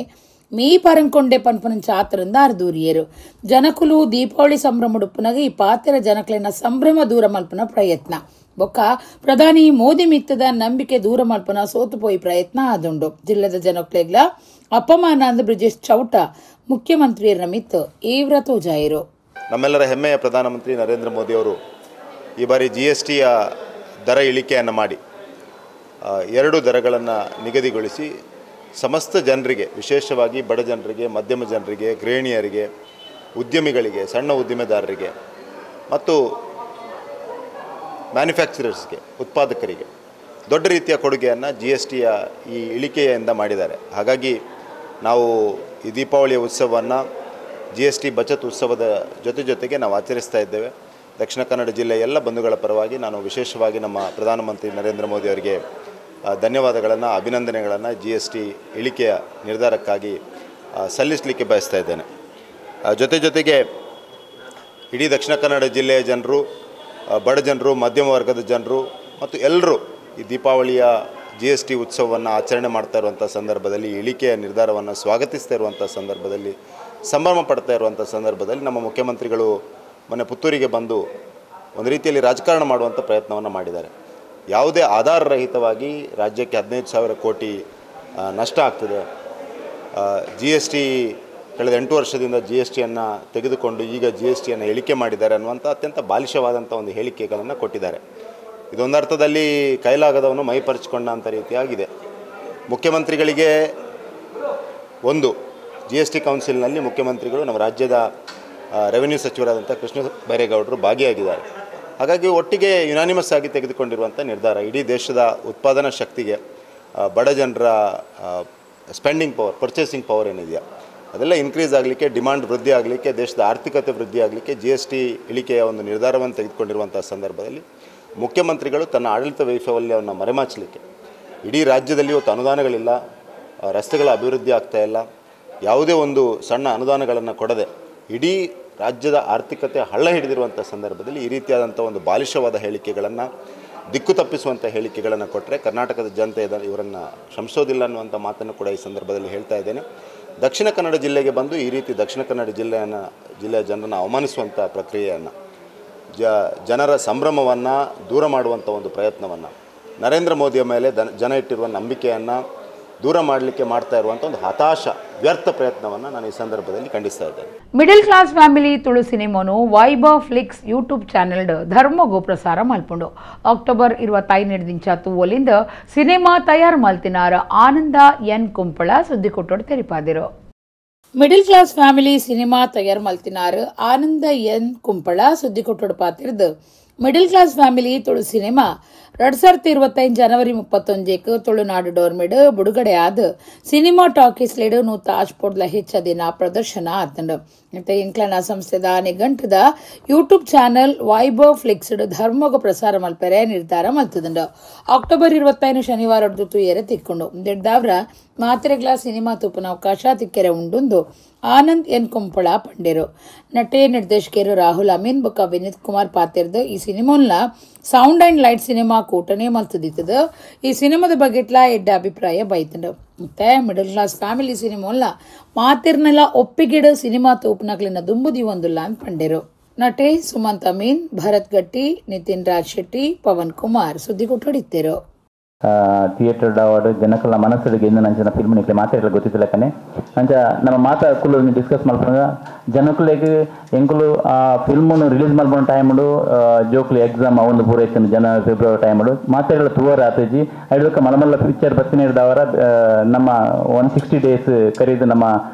ಮೀ ಪರಂಕೊಂಡೆ ಪನ್ಪನ ಚಾತರಂದ ಅರ್ದೂರಿಯರು. ಜನಕುಲು ದೀಪಾವಳಿ ಸಂಭ್ರಮಡುಪ್ಪುನಗ ಈ ಪಾತ್ರ ಜನಕಲಿನ ಸಂಭ್ರಮ ದೂರ ಮಲ್ಪನ ಪ್ರಯತ್ನ ಬೊಕ್ಕ ಪ್ರಧಾನಿ ಮೋದಿ ಮಿತ್ತದ ನಂಬಿಕೆ ದೂರ ಮಲ್ಪನ ಸೋತುಪೋಯಿ ಪ್ರಯತ್ನ ಆದುಂಡು. ಜಿಲ್ಲೆದ ಜನಕ್ಲೆಗ್ಲ ಅಪಮಾನ ಅಂದ ಬ್ರಿಜೇಶ್ ಚೌಟ ಮುಖ್ಯಮಂತ್ರಿಯರ ಮಿತ್ ತೀವ್ರ ತೋಜಾಯಿರು. ನಮ್ಮೆಲ್ಲರ ಹೆಮ್ಮೆಯ ಪ್ರಧಾನಮಂತ್ರಿ ನರೇಂದ್ರ ಮೋದಿಯವರು ಈ ಬಾರಿ ಜಿಎಸ್ಟಿಯ ದರ ಇಳಿಕೆಯನ್ನು ಮಾಡಿ 2 ದರಗಳನ್ನು ನಿಗದಿಗೊಳಿಸಿ ಸಮಸ್ತ ಜನರಿಗೆ, ವಿಶೇಷವಾಗಿ ಬಡ ಜನರಿಗೆ, ಮಧ್ಯಮ ಜನರಿಗೆ, ಗೃಹಿಣಿಯರಿಗೆ, ಉದ್ಯಮಿಗಳಿಗೆ, ಸಣ್ಣ ಉದ್ದಿಮೆದಾರರಿಗೆ ಮತ್ತು ಮ್ಯಾನುಫ್ಯಾಕ್ಚರರ್ಸ್ಗೆ, ಉತ್ಪಾದಕರಿಗೆ ದೊಡ್ಡ ರೀತಿಯ ಕೊಡುಗೆಯನ್ನು ಜಿ ಎಸ್ ಟಿಯ ಈ ಇಳಿಕೆಯಿಂದ ಮಾಡಿದ್ದಾರೆ. ಹಾಗಾಗಿ ನಾವು ಈ ದೀಪಾವಳಿಯ ಉತ್ಸವವನ್ನು G S T ಬಚತ್ ಉತ್ಸವದ ಜೊತೆ ಜೊತೆಗೆ ನಾವು ಆಚರಿಸ್ತಾ ಇದ್ದೇವೆ. ದಕ್ಷಿಣ ಕನ್ನಡ ಜಿಲ್ಲೆಯ ಎಲ್ಲ ಬಂಧುಗಳ ಪರವಾಗಿ ನಾನು ವಿಶೇಷವಾಗಿ ನಮ್ಮ ಪ್ರಧಾನಮಂತ್ರಿ ನರೇಂದ್ರ ಮೋದಿ ಅವರಿಗೆ ಧನ್ಯವಾದಗಳನ್ನು, ಅಭಿನಂದನೆಗಳನ್ನು G S T ಇಳಿಕೆಯ ನಿರ್ಧಾರಕ್ಕಾಗಿ ಸಲ್ಲಿಸಲಿಕ್ಕೆ ಬಯಸ್ತಾ ಇದ್ದೇನೆ. ಜೊತೆ ಜೊತೆಗೆ ಇಡೀ ದಕ್ಷಿಣ ಕನ್ನಡ ಜಿಲ್ಲೆಯ ಜನರು, ಬಡ ಜನರು, ಮಧ್ಯಮ ವರ್ಗದ ಜನರು ಮತ್ತು ಎಲ್ಲರೂ ಈ ದೀಪಾವಳಿಯ G S T ಉತ್ಸವವನ್ನು ಆಚರಣೆ ಮಾಡ್ತಾ ಇರುವಂಥ ಸಂದರ್ಭದಲ್ಲಿ, ಇಳಿಕೆಯ ನಿರ್ಧಾರವನ್ನು ಸ್ವಾಗತಿಸ್ತಾ ಇರುವಂಥ ಸಂದರ್ಭದಲ್ಲಿ, ಸಂಭ್ರಮ ಪಡ್ತಾ ಇರುವಂಥ ಸಂದರ್ಭದಲ್ಲಿ ನಮ್ಮ ಮುಖ್ಯಮಂತ್ರಿಗಳು ಮೊನ್ನೆ ಪುತ್ತೂರಿಗೆ ಬಂದು ಒಂದು ರೀತಿಯಲ್ಲಿ ರಾಜಕಾರಣ ಮಾಡುವಂಥ ಪ್ರಯತ್ನವನ್ನು ಮಾಡಿದ್ದಾರೆ. ಯಾವುದೇ ಆಧಾರರಹಿತವಾಗಿ ರಾಜ್ಯಕ್ಕೆ 15,000 ಕೋಟಿ ನಷ್ಟ ಆಗ್ತದೆ. G S T ಕಳೆದ 8 ವರ್ಷದಿಂದ ಜಿ ಎಸ್ ಟಿಯನ್ನು ತೆಗೆದುಕೊಂಡು ಈಗ ಜಿ ಎಸ್ ಟಿಯನ್ನು ಇಳಿಕೆ ಮಾಡಿದ್ದಾರೆ ಅನ್ನುವಂಥ ಅತ್ಯಂತ ಬಾಲಿಶವಾದಂಥ ಒಂದು ಹೇಳಿಕೆಗಳನ್ನು ಕೊಟ್ಟಿದ್ದಾರೆ. ಇದೊಂದರ್ಥದಲ್ಲಿ ಕೈಲಾಗದವನು ಮೈ ಪರಚಿಕೊಂಡ ಅಂಥ ರೀತಿಯಾಗಿದೆ. ಮುಖ್ಯಮಂತ್ರಿಗಳಿಗೆ ಒಂದು G S T ಕೌನ್ಸಿಲ್ನಲ್ಲಿ ಮುಖ್ಯಮಂತ್ರಿಗಳು, ನಮ್ಮ ರಾಜ್ಯದ ರೆವೆನ್ಯೂ ಸಚಿವರಾದಂಥ ಕೃಷ್ಣ ಬೈರೇಗೌಡರು ಭಾಗಿಯಾಗಿದ್ದಾರೆ. ಹಾಗಾಗಿ ಒಟ್ಟಿಗೆ ಯುನಾನಿಮಸ್ ಆಗಿ ತೆಗೆದುಕೊಂಡಿರುವಂಥ ನಿರ್ಧಾರ ಇಡೀ ದೇಶದ ಉತ್ಪಾದನಾ ಶಕ್ತಿಗೆ, ಬಡ ಜನರ spending power, purchasing power ಏನಿದೆಯಾ ಅದೆಲ್ಲ ಇನ್ಕ್ರೀಸ್ ಆಗಲಿಕ್ಕೆ, ಡಿಮಾಂಡ್ ವೃದ್ಧಿ ಆಗಲಿಕ್ಕೆ, ದೇಶದ ಆರ್ಥಿಕತೆ ವೃದ್ಧಿ ಆಗಲಿಕ್ಕೆ G S T ಇಳಿಕೆಯ ಒಂದು ನಿರ್ಧಾರವನ್ನು ತೆಗೆದುಕೊಂಡಿರುವಂಥ ಸಂದರ್ಭದಲ್ಲಿ ಮುಖ್ಯಮಂತ್ರಿಗಳು ತನ್ನ ಆಡಳಿತ ವೈಫಲ್ಯವನ್ನು ಮರೆಮಾಚಲಿಕ್ಕೆ ಇಡೀ ರಾಜ್ಯದಲ್ಲಿ ಇವತ್ತು ಅನುದಾನಗಳಿಲ್ಲ, ರಸ್ತೆಗಳ ಅಭಿವೃದ್ಧಿ ಆಗ್ತಾ ಇಲ್ಲ, ಯಾವುದೇ ಒಂದು ಸಣ್ಣ ಅನುದಾನಗಳನ್ನು ಕೊಡದೆ ಇಡೀ ರಾಜ್ಯದ ಆರ್ಥಿಕತೆ ಹಳ್ಳ ಹಿಡಿದಿರುವಂಥ ಸಂದರ್ಭದಲ್ಲಿ ಈ ರೀತಿಯಾದಂಥ ಒಂದು ಬಾಲಿಶವಾದ ಹೇಳಿಕೆಗಳನ್ನು, ದಿಕ್ಕು ತಪ್ಪಿಸುವಂಥ ಹೇಳಿಕೆಗಳನ್ನು ಕೊಟ್ಟರೆ ಕರ್ನಾಟಕದ ಜನತೆ ಇವರನ್ನು ಕ್ಷಮಿಸೋದಿಲ್ಲ ಅನ್ನುವಂಥ ಮಾತನ್ನು ಕೂಡ ಈ ಸಂದರ್ಭದಲ್ಲಿ ಹೇಳ್ತಾ ಇದ್ದೇನೆ. ದಕ್ಷಿಣ ಕನ್ನಡ ಜಿಲ್ಲೆಗೆ ಬಂದು ಈ ರೀತಿ ದಕ್ಷಿಣ ಕನ್ನಡ ಜಿಲ್ಲೆಯ ಜನರನ್ನು ಅವಮಾನಿಸುವಂಥ ಪ್ರಕ್ರಿಯೆಯನ್ನು, ಜನರ ಸಂಭ್ರಮವನ್ನು ದೂರ ಮಾಡುವಂಥ ಒಂದು ಪ್ರಯತ್ನವನ್ನು, ನರೇಂದ್ರ ಮೋದಿಯ ಮೇಲೆ ಜನ ಇಟ್ಟಿರುವ ನಂಬಿಕೆಯನ್ನು ದೂರ ಮಾಡಲಿಕ್ಕೆ ಮಾಡ್ತಾ ಇರುವಂಥ ಒಂದು ಹತಾಶ ವ್ಯರ್ಥ ಪ್ರಯತ್ನವನ್ನು ನಾನು ಈ ಸಂದರ್ಭದಲ್ಲಿ ಖಂಡಿಸ್ತಾ ಇದ್ದೇನೆ. Middle class family Tulu ಸಿನಿಮಾನು Vaibhav Flix YouTube channel ಧರ್ಮಗು ಪ್ರಸಾರ ಮಲ್ಪುಂಡು. ಅಕ್ಟೋಬರ್ 25 ದಿಂಚ ತೂವಲಿಂದ ಸಿನಿಮಾ ತಯಾರು ಮಲ್ತಿನಾರ ಆನಂದ ಎನ್ ಕುಂಪಳ ಸುದ್ದಿ ಕೊಟ್ಟೋಡು ತೆರಿಪಾದಿರು. Middle class family cinema ತಯಾರು ಮಲ್ತಿನಾರು ಆನಂದ ಎನ್ ಕುಂಪಳ ಸುದ್ದಿ ಕೊಟ್ಟೋಡು ಪಾತಿರ್ದು middle class family Tulu cinema 2025 January 31 Tulunadu ಡೋರ್ಮಿಡ್ ಬಿಡುಗಡೆ ಆದ ಸಿನಿಮಾ ಟಾಕೀಸ್ ಲೇಡು ನೂತ ಆಜ್ಪೋಡ್ಲ ಹೆಚ್ಚ ದಿನ ಪ್ರದರ್ಶನ ಆತಂಡು. ಮತ್ತೆ ಇಂಕ್ಲನ ಸಂಸ್ಥೆದ ನಿಘಂಟದ ಯೂಟ್ಯೂಬ್ ಚಾನೆಲ್ ವೈಭವ್ ಫ್ಲಿಕ್ಸ್ಡ್ ಧರ್ಮಗ ಪ್ರಸಾರ ಮಲ್ಪೆರೆ ನಿರ್ಧಾರ ಮಲ್ತದಂಡು. ಅಕ್ಟೋಬರ್ 25 ಶನಿವಾರ ತುಯರೆ ತಿಕ್ಕೊಂಡು ದಿಡ್ದಾವ್ರ ಮಾತ್ರೆಗಳ ಸಿನಿಮಾ ತೂಪನ ಅವಕಾಶ ತಿಕ್ಕೆರೆ ಉಂಡುಂದು ಆನಂದ್ ಎನ್ ಕುಂಪಳ ಪಂಡೇರು. ನಟೆ ನಿರ್ದೇಶಕರು ರಾಹುಲ್ ಅಮೀನ್ ಬೊಕ್ಕ ವಿನೀತ್ ಕುಮಾರ್ ಪಾತಿರ್ದು ಈ ಸಿನಿಮಾನ sound and light cinema ಕೂಟನೆ ಮಲ್ತದಿತ್ತದ. ಈ ಸಿನಿಮಾದ ಬಗ್ಗೆಟ್ಲ ಎಡ್ಡ ಅಭಿಪ್ರಾಯ ಬೈತಂಡು. ಮತ್ತೆ middle class family ಸಿನಿಮಾಲ್ಲ ಮಾತಿರ್ನೆಲ್ಲ ಒಪ್ಪಿಗಿಡ ಸಿನಿಮಾ ತೂಪನಕ್ಲಿನ ದುಂಬುದಿ ಒಂದುಲ್ಲ ಅಂತ ಪಂಡೇರು. ನಟೆ ಸುಮಂತ್ ಅಮೀನ್, ಭರತ್ ಗಟ್ಟಿ, ನಿತಿನ್ ರಾಜ್ ಶೆಟ್ಟಿ, ಪವನ್ ಕುಮಾರ್ ಸುದ್ದಿ ಕೊಟ್ಟಡಿತ್ತೇರು. ಥಿಯೇಟರ್ ಅವಾರ್ಡ್ ಜನಕಲ ಮನಸ್ಸಿಗೆ ಇಂದು ನಂಚಿನ ಫಿಲ್ಮ್ ನಿಕ್ಲೆ ಮಾತಾಡಲು ಗೊತ್ತಿಲ್ಲ ಕನೆ ಅಂಚ ನಮ್ಮ ಮಾತಾ ಕುಲು ಡಿಸ್ಕಸ್ ಮಲ್ಪುನಗ ಜನಕುಲೆಗ್ ಎಂಕುಲು ಆ ಫಿಲ್ಮನ್ನು ರಿಲೀಸ್ ಮಲ್ಪುನ ಟೈಮ್ಡು ಜೋಕ್ಲು ಎಕ್ಸಾಮ್ ಅವೊಂದು ಪೂರೈಸಿನ ಜನ ಫೆಬ್ರವರಿ ಟೈಮ್ಡು ಮಾತಾಡಲು ತೂವರ ಆತಜಿ ಐದಕ್ಕೆ ಮಲಮಲ್ಲ ಪಿಕ್ಚರ್ ಬತ್ತಿನ ಹಿಡ್ದವರ ನಮ್ಮ 160 ಡೇಸ್ ಕರೀದು ನಮ್ಮ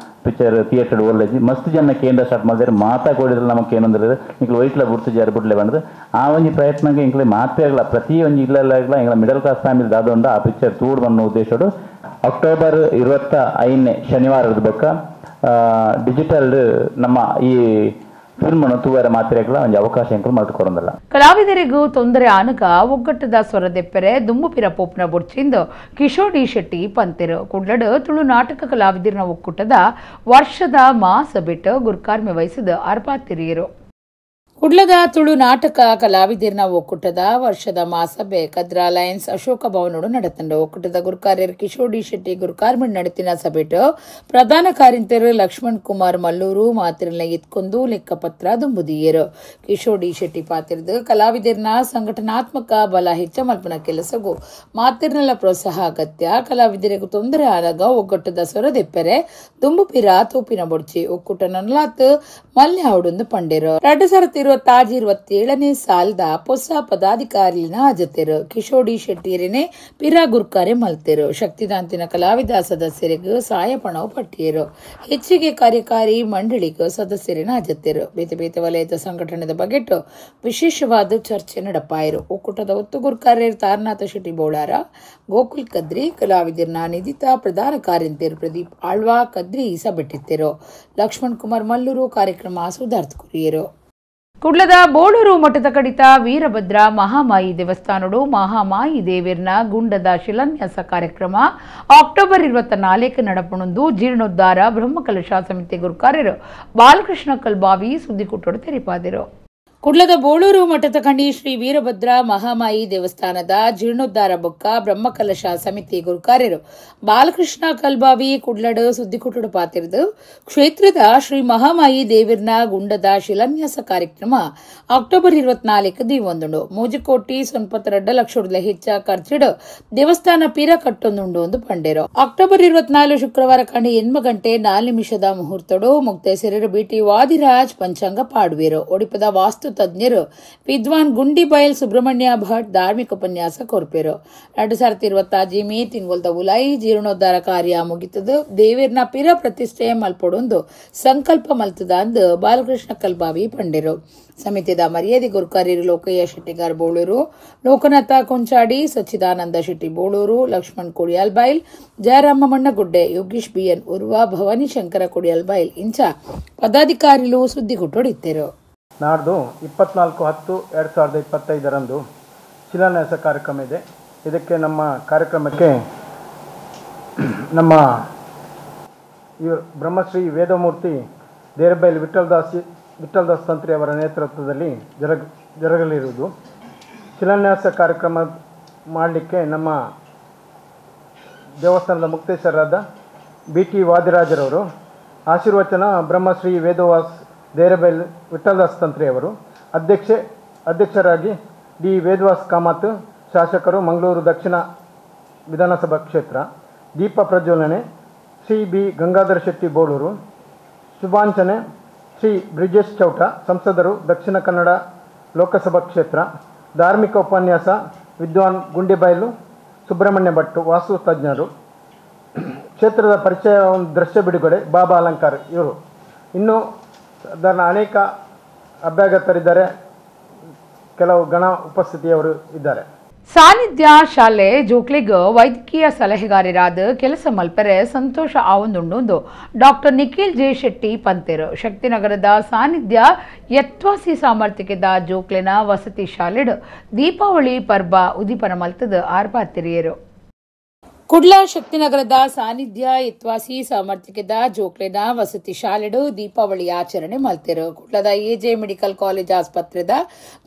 ಪಿಕ್ಚರ್ ಥಿಯೇಟರ್ ಓರ್ಲಜಿ ಮಸ್ತ್ ಜನ ಕೇಂದ್ರ ಸ್ಟಾರ್ಟ್ ಮಾಡಿದ್ರೆ ಮಾತಾ ಕೊಡಿದ್ರೆ ನಮಗೆ ಏನಂದ್ರೆ ಇಂಕ್ಲು ವೈಟ್ಲ ಬುಡ್ತು ಜಾರಿ ಬಿಡ್ಲೆ ಬಂದ್ರೆ ಆ ಒಂಜಿ ಪ್ರಯತ್ನಕ್ಕೆ ಇಂಕ್ಲೆ ಮಾತೇ ಆಗಲ್ಲ ಪ್ರತಿ ಒಂಜಿ ಇಲ್ಲ ಆಗಲ್ಲ ಎಂಗ್ಲ middle class family ದಾದೊಂಡ ಆ ಪಿಕ್ಚರ್ ತೂಡ್ ಬನ್ನೋ ಉದ್ದೇಶಡು ಅಕ್ಟೋಬರ್ 25 ಶನಿವಾರದ ಬೊಕ್ಕ ಡಿಜಿಟಲ್ ನಮ್ಮ ಈ ಫಿಲ್ಮ್ ತೂವರ ಮಾತ್ರೆಗಳ ಒಂದು ಅವಕಾಶ ಎಂಕುಲು ಮಾಡಿಕೊಡೋದಿಲ್ಲ. ಕಲಾವಿದರಿಗೂ ತೊಂದರೆ ಆನಗ ಒಗ್ಗಟ್ಟದ ಸ್ವರದೆಪ್ಪರೆ ದುಂಬುಪಿರ ಪೋಪ್ನ ಬೊಡ್ಚಿಂದು ಕಿಶೋರ್ ಡಿ ಶೆಟ್ಟಿ ಪಂತೆರು. ಕುಡ್ಲಡು ತುಳು ನಾಟಕ ಕಲಾವಿದರಿನ ಒಕ್ಕೂಟದ ವರ್ಷದ ಮಾಸ ಬಿಟ್ಟು ಗುರ್ಕಾರ್ಮೆ ವಹಿಸಿದ ಅರ್ಪಾತಿರಿಯರು. ಕುಡ್ಲದ ತುಳು ನಾಟಕ ಕಲಾವಿದರಿನ ಒಕ್ಕೂಟದ ವರ್ಷದ ಮಾಸಭೆ ಕದ್ರಾ ಲಯನ್ಸ್ ಅಶೋಕ ಭವನೋಡು ನಡೆತಂಡು. ಒಕ್ಕೂಟದ ಗುರುಕಾರ್ಯರು ಕಿಶೋರ್ ಡಿ ಶೆಟ್ಟಿ ಗುರುಕಾರ್ಮೆ ನಡೆತಿನ ಸಭೆಟು ಪ್ರಧಾನ ಕಾರ್ಯಂತರು ಲಕ್ಷ್ಮಣ್ ಕುಮಾರ್ ಮಲ್ಲೂರು ಮಾತಿರನ ಎತ್ಕೊಂಡು ಲೆಕ್ಕಪತ್ರ ದುಂಬುದಿಯರು. ಕಿಶೋರ್ ಡಿ ಶೆಟ್ಟಿ ಪಾತಿರ್ದು ಕಲಾವಿದರಿನ ಸಂಘಟನಾತ್ಮಕ ಬಲ ಹೆಚ್ಚ ಮಲ್ಪನ ಕೆಲಸಗೂ ಮಾತಿರ್ನೆಲ್ಲ ಪ್ರೋತ್ಸಾಹ ಅಗತ್ಯ. ಕಲಾವಿದರಿಗೂ ತೊಂದರೆ ಆದಾಗ ಒಗ್ಗಟ್ಟದ ಸೊರದೆಪ್ಪರೆ ದುಂಬುಪಿರ ತೋಪಿನ ಬೊಡ್ಚಿ ಒಕ್ಕೂಟ ನನ್ಲಾತ್ ಮಲ್ಯ ಅವಡೊಂದು ಪಂಡೇರು. 2026 27ನೇ ಸಾಲದ ಹೊಸ ಪದಾಧಿಕಾರಿನ ಅಜತೆರು ಕಿಶೋರ್ ಡಿ ಶೆಟ್ಟಿಯರೇ ಪಿರಾ ಗುರ್ಕಾರೆ ಮಲ್ತೆರು. ಶಕ್ತಿದಾಂತಿನ ಕಲಾವಿದ ಸದಸ್ಯರಿಗೂ ಸಹಾಯಪಣವು ಪಟ್ಟಿಯರು. ಹೆಚ್ಚಿಗೆ ಕಾರ್ಯಕಾರಿ ಮಂಡಳಿಗೂ ಸದಸ್ಯರಿನ ಅಜತೆರು. ಬೇತೆ ಬೇತೆ ವಲಯದ ಸಂಘಟನೆದ ಬಗೆಟ್ಟು ವಿಶೇಷವಾದ ಚರ್ಚೆ ನಡಪಾಯರು. ಒಕ್ಕೂಟದ ಒತ್ತು ಗುರ್ಕಾರ್ಯರು ತಾರನಾಥ ಶೆಟ್ಟಿ ಬೋಳಾರ, ಗೋಕುಲ್ ಕದ್ರಿ, ಕಲಾವಿದರನ ನಿಧಿತ ಪ್ರಧಾನ ಕಾರ್ಯಂತೆರು ಪ್ರದೀಪ್ ಆಳ್ವಾ ಕದ್ರಿ ಸಭೆಟ್ಟಿತ್ತರು. ಲಕ್ಷ್ಮಣ್ ಕುಮಾರ್ ಮಲ್ಲೂರು ಕಾರ್ಯಕ್ರಮ ಸುಧಾರ್ಥ ಕುರಿಯರು. ಕುಡ್ಲದ ಬೋಳೂರು ಮಠದ ಕಡಿತ ವೀರಭದ್ರ ಮಹಾಮಾಯಿ ದೇವಸ್ಥಾನಡು ಮಹಾಮಾಯಿ ದೇವಿರ್ನ ಗುಂಡದ ಶಿಲಾನ್ಯಾಸ ಕಾರ್ಯಕ್ರಮ ಅಕ್ಟೋಬರ್ 24 ನಡಪಣೊಂದು ಜೀರ್ಣೋದ್ಧಾರ ಬ್ರಹ್ಮಕಲಶ ಸಮಿತಿ ಗುರುಕಾರ್ಯರು ಬಾಲಕೃಷ್ಣ ಕಲ್ಬಾವಿ ಸುದ್ದಿಕೂಟೋಡು ತೆರಿಪಾದಿರು. ಕುಡ್ಲದ ಬೋಳೂರು ಮಠದ ಕಂಡಿ ಶ್ರೀ ವೀರಭದ್ರ ಮಹಾಮಾಯಿ ದೇವಸ್ಥಾನದ ಜೀರ್ಣೋದ್ಧಾರ ಬೊಕ್ಕ ಬ್ರಹ್ಮಕಲಶ ಸಮಿತಿ ಗುರುಕಾರ್ಯರು ಬಾಲಕೃಷ್ಣ ಕಲ್ಬಾವಿ ಕುಡ್ಲಡು ಸುದ್ದಿಕುಟುಡು ಪಾತಿರಿದು ಕ್ಷೇತ್ರದ ಶ್ರೀ ಮಹಾಮಾಯಿ ದೇವಿರ್ನ ಗುಂಡದ ಶಿಲಾನ್ಯಾಸ ಕಾರ್ಯಕ್ರಮ ಅಕ್ಟೋಬರ್ 24 ದಿವೊಂದುಂಡು. 3 ಕೋಟಿ 92 ಲಕ್ಷ ಹೆಚ್ಚ ಖರ್ಚಿಡು ದೇವಸ್ಥಾನ ಪೀರ ಕಟ್ಟೊಂದುಂಡು ಒಂದು ಪಂಡೇರು. ಅಕ್ಟೋಬರ್ 24 ಶುಕ್ರವಾರ ಕಂಡು 8 ಗಂಟೆ 4 ನಿಮಿಷದ ಮುಹೂರ್ತಡು ಮುಕ್ತೇಸರರು ಬಿಟಿ ವಾದಿರಾಜ್ ಪಂಚಾಂಗ ಪಾಡುವೆರು. ಒಡಿಪದ ವಾಸ್ತು ತಜ್ಞರು ವಿದ್ವಾನ್ ಗುಂಡಿಬೈಲ್ ಸುಬ್ರಹ್ಮಣ್ಯ ಭಟ್ ಧಾರ್ಮಿಕ ಉಪನ್ಯಾಸ ಕೊರ್ಪೆರು. 2026 ಮೇ ತಿಂಗೊಲ್ದ ಉಲಾಯಿ ಜೀರ್ಣೋದ್ಧಾರ ಕಾರ್ಯ ಮುಗಿತದು ದೇವೇರ್ನ ಪಿರ ಪ್ರತಿಷ್ಠೆ ಮಲ್ಪೊಡೊಂದು ಸಂಕಲ್ಪ ಮಲ್ತದ ಅಂದು ಬಾಲಕೃಷ್ಣ ಕಲ್ಬಾವಿ ಪಂಡೆರು. ಸಮಿತಿದ ಮರ್ಯಾದೆ ಗುರುಕಾರ್ಯರು ಲೋಕಯ್ಯ ಶೆಟ್ಟಿಗಾರ್ ಬೋಳೂರು, ಲೋಕನಾಥ ಕೊಂಚಾಡಿ, ಸಚ್ಚಿದಾನಂದ ಶೆಟ್ಟಿ ಬೋಳೂರು, ಲಕ್ಷ್ಮಣ್ ಕೊಡಿಯಾಲ್ಬೈಲ್, ಜಯರಾಮ ಮಣ್ಣಗುಡ್ಡೆ, ಯೋಗೀಶ್ ಬಿಎನ್ ಉರ್ವ, ಭವಾನಿ ಶಂಕರ ಕೊಡಿಯಾಲ್ಬೈಲ್ ಇಂಚ ಪದಾಧಿಕಾರಿಗಳು ಸುದ್ದಿಗುಟ್ಟೊಡಿದ್ದರು. ನಾಡ್ದು 24/10/2025 ಶಿಲಾನ್ಯಾಸ ಕಾರ್ಯಕ್ರಮ ಇದೆ. ಇದಕ್ಕೆ ನಮ್ಮ ಕಾರ್ಯಕ್ರಮಕ್ಕೆ ನಮ್ಮ ಬ್ರಹ್ಮಶ್ರೀ ವೇದಮೂರ್ತಿ ದೇರಬೈಲ್ ವಿಠಲ್ದಾಸ್ ತಂತ್ರಿ ಅವರ ನೇತೃತ್ವದಲ್ಲಿ ಜರುಗಲಿರುವುದು. ಶಿಲಾನ್ಯಾಸ ಕಾರ್ಯಕ್ರಮ ಮಾಡಲಿಕ್ಕೆ ನಮ್ಮ ದೇವಸ್ಥಾನದ ಮುಕ್ತೇಶ್ವರರಾದ ಬಿ ಟಿ ವಾದಿರಾಜರವರು, ಆಶೀರ್ವಚನ ಬ್ರಹ್ಮಶ್ರೀ ವೇದವಾಸ್ ದೇರಬೈಲ್ ವಿಠಲ್ದಾಸ್ ತಂತ್ರಿಯವರು, ಅಧ್ಯಕ್ಷರಾಗಿ ಡಿ ವೇದವಾಸ್ ಕಾಮತ್, ಶಾಸಕರು ಮಂಗಳೂರು ದಕ್ಷಿಣ ವಿಧಾನಸಭಾ ಕ್ಷೇತ್ರ, ದೀಪ ಪ್ರಜ್ವಲನೆ ಶ್ರೀ ಬಿ ಗಂಗಾಧರ ಶೆಟ್ಟಿ ಬೋಳೂರು, ಶುಭಾಂಚನೆ ಶ್ರೀ ಬ್ರಿಜೇಶ್ ಚೌಟ, ಸಂಸದರು ದಕ್ಷಿಣ ಕನ್ನಡ ಲೋಕಸಭಾ ಕ್ಷೇತ್ರ, ಧಾರ್ಮಿಕ ಉಪನ್ಯಾಸ ವಿದ್ವಾನ್ ಗುಂಡಿಬೈಲು ಸುಬ್ರಹ್ಮಣ್ಯ ಭಟ್ಟು ವಾಸ್ತು ತಜ್ಞರು, ಕ್ಷೇತ್ರದ ಪರಿಚಯ ದೃಶ್ಯ ಬಿಡುಗಡೆ ಬಾಬಾ ಅಲಂಕಾರ್ ಇವರು. ಇನ್ನೂ ಅದನ್ನು ಅನೇಕ ಅಭ್ಯಾಗತರಿದ್ದಾರೆ, ಕೆಲವು ಗಣ ಉಪಸ್ಥಿತಿಯವರು ಇದ್ದಾರೆ. ಸಾನ್ನಿಧ್ಯ ಶಾಲೆ ಜೋಕ್ಲಿಗ್ ವೈದ್ಯಕೀಯ ಸಲಹೆಗಾರರಾದ ಕೆಲಸ ಮಲ್ಪೆರೆ ಸಂತೋಷ ಆವೊಂದುಂಡು ಡಾಕ್ಟರ್ ನಿಖಿಲ್ ಜೆ ಶೆಟ್ಟಿ ಪಂತೆರು. ಶಕ್ತಿನಗರದ ಸಾನ್ನಿಧ್ಯ ಯತ್ವಾಸಿ ಸಾಮರ್ಥ್ಯದ ಜೋಕ್ಲಿನ ವಸತಿ ಶಾಲೆಡ್ ದೀಪಾವಳಿ ಪರ್ಬ ಉದೀಪನ ಮಲ್ತದ ಆರ್ಪಾತಿರಿಯರು. ಕುಡ್ಲ ಶಕ್ತಿನಗರದ ಸಾನ್ನಿಧ್ಯ ಯತ್ವಾಸಿ ಸಾಮರ್ಥ್ಯದ ಜೋಕ್ಲೆನ ವಸತಿ ಶಾಲೆಡು ದೀಪಾವಳಿ ಆಚರಣೆ ಮಲ್ತೆರು. ಕುಡ್ಲದ AJ medical college ಆಸ್ಪತ್ರೆದ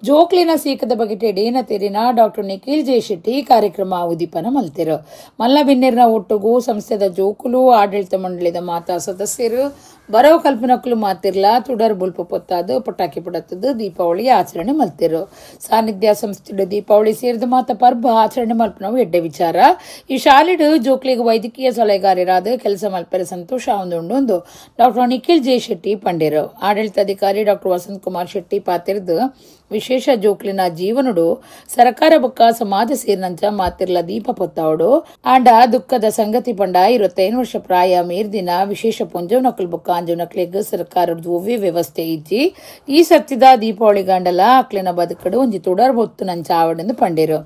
ಜೋಕ್ಲೆನ ಸೀಕದ ಬಗೆಟೆ ಡೇನ ತೆರಿನ ಡಾಕ್ಟರ್ ನಿಖಿಲ್ ಜೆ ಶೆಟ್ಟಿ ಕಾರ್ಯಕ್ರಮ ಉದೀಪನ ಮಲ್ತೆರು. ಮಲ್ಲಬಿನ್ನೆರ್ನ ಒಟ್ಟುಗು ಸಂಸ್ಥೆದ ಜೋಕುಲು ಆಡಳಿತ ಮಂಡಳಿದ ಮಾತಾ ಸದಸ್ಯರು ಬರವ ಕಲ್ಪನಕ್ಕಲು ಮಾತಿರ್ಲ ತುಡರ್ ಬುಲ್ಪು ಪೊತ್ತಾದು ಪಟಾಕಿ ಪಡತ್ತದು ದೀಪಾವಳಿ ಆಚರಣೆ ಮಲ್ತೆರು. ಸಾನ್ನಿಧ್ಯ ಸಂಸ್ಥೆ ದೀಪಾವಳಿ ಸೇರಿದ ಮಾತ ಪರ್ಬ ಆಚರಣೆ ಮಲ್ಪನವು ಎಡ್ಡೆ ವಿಚಾರ. ಈ ಶಾಲೆಡು ಜೋಕ್ಲಿಗೆ ವೈದ್ಯಕೀಯ ಸಲಹೆಗಾರರಾದ ಕೆಲಸ ಮಲ್ಪೆರೆ ಸಂತೋಷ ಒಂದುಂಡು ಡಾಕ್ಟರ್ ನಿಖಿಲ್ ಜೆ ಶೆಟ್ಟಿ ಪಂಡೇರು. ಆಡಳಿತಾಧಿಕಾರಿ ಡಾಕ್ಟರ್ ವಸಂತ್ ಕುಮಾರ್ ಶೆಟ್ಟಿ ಪಾತಿರ್ದು ವಿಶೇಷ ಜೋಕ್ಲಿನ ಜೀವನಡು ಸರಕಾರ ಬೊಕ್ಕ ಸಮಾಜ ಸೇರಿನಂಚ ಮಾತಿರ್ಲ ದೀಪ ಪೊತ್ತಾವಡು. ಆಂಡ ದುಃಖದ ಸಂಗತಿ ಪಂಡ 25 ವರ್ಷ ಪ್ರಾಯ ಮೇರ್ದಿನ ವಿಶೇಷ ಪೊಂಜೋನಕಲ್ ಬೊಕ್ಕ ಅಂಜೋನಕ್ಲೆಗ್ ಸರ್ಕಾರದ ಒವ್ವೇ ವ್ಯವಸ್ಥೆ ಇಜ್ಜಿ. ಈ ಸತ್ತಿದ ದೀಪಾವಳಿ ಗಂಡಲ ಅಕ್ಲೆನ ಬದುಕಡು ಒಂಜಿ ತುಡರ್ ಬೊತ್ತು ನಂಚ ಆವಡೆಂದು ಪಂಡೇರು.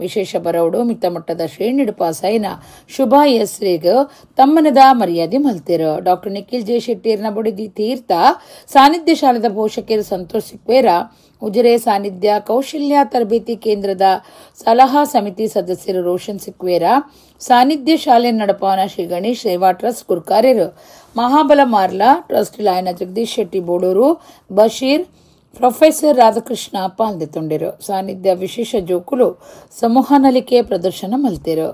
ವಿಶೇಷ ಬರವಡು ಮಿತ್ತಮಟ್ಟದ ಶ್ರೇಣಿಡು ಪಾಸಾಯಿನ ಶುಭ ಎಸ್ರಿಗ್ ತಮ್ಮನದ ಮರ್ಯಾದೆ ಮಲ್ತಿರು. ಡಾಕ್ಟರ್ ನಿಖಿಲ್ ಜೆ ಶೆಟ್ಟಿಯರ್ನ ಬುಡಿದಿ ತೀರ್ಥ ಸಾನ್ನಿಧ್ಯ ಶಾಲೆದ ಪೋಷಕರು ಸಂತೋಷ್ ಸಿಕ್ವೇರ, ಉಜಿರೆ ಸಾನ್ನಿಧ್ಯ ಕೌಶಲ್ಯ ತರಬೇತಿ ಕೇಂದ್ರದ ಸಲಹಾ ಸಮಿತಿ ಸದಸ್ಯರು ರೋಷನ್ ಸಿಕ್ವೇರ, ಸಾನ್ನಿಧ್ಯ ಶಾಲೆ ನಡಪಾನ ಶ್ರೀ ಗಣೇಶ್ ಸೇವಾ ಟ್ರಸ್ಟ್ ಗುರುಕಾರ್ಯರು ಮಹಾಬಲ ಮಾರ್ಲಾ, ಟ್ರಸ್ಟ್ ಲಾಯನ ಜಗದೀಶ್ ಶೆಟ್ಟಿ ಬೋಡೂರು, ಬಶೀರ್, ಪ್ರೊಫೆಸರ್ ರಾಧಾಕೃಷ್ಣ ಪಾಲ್ದೆತ್ತೊಂಡಿರು. ಸಾನ್ನಿಧ್ಯ ವಿಶೇಷ ಜೋಕುಲು ಸಮೂಹ ನಲಿಕೆ ಪ್ರದರ್ಶನ ಮಲ್ತಿರು.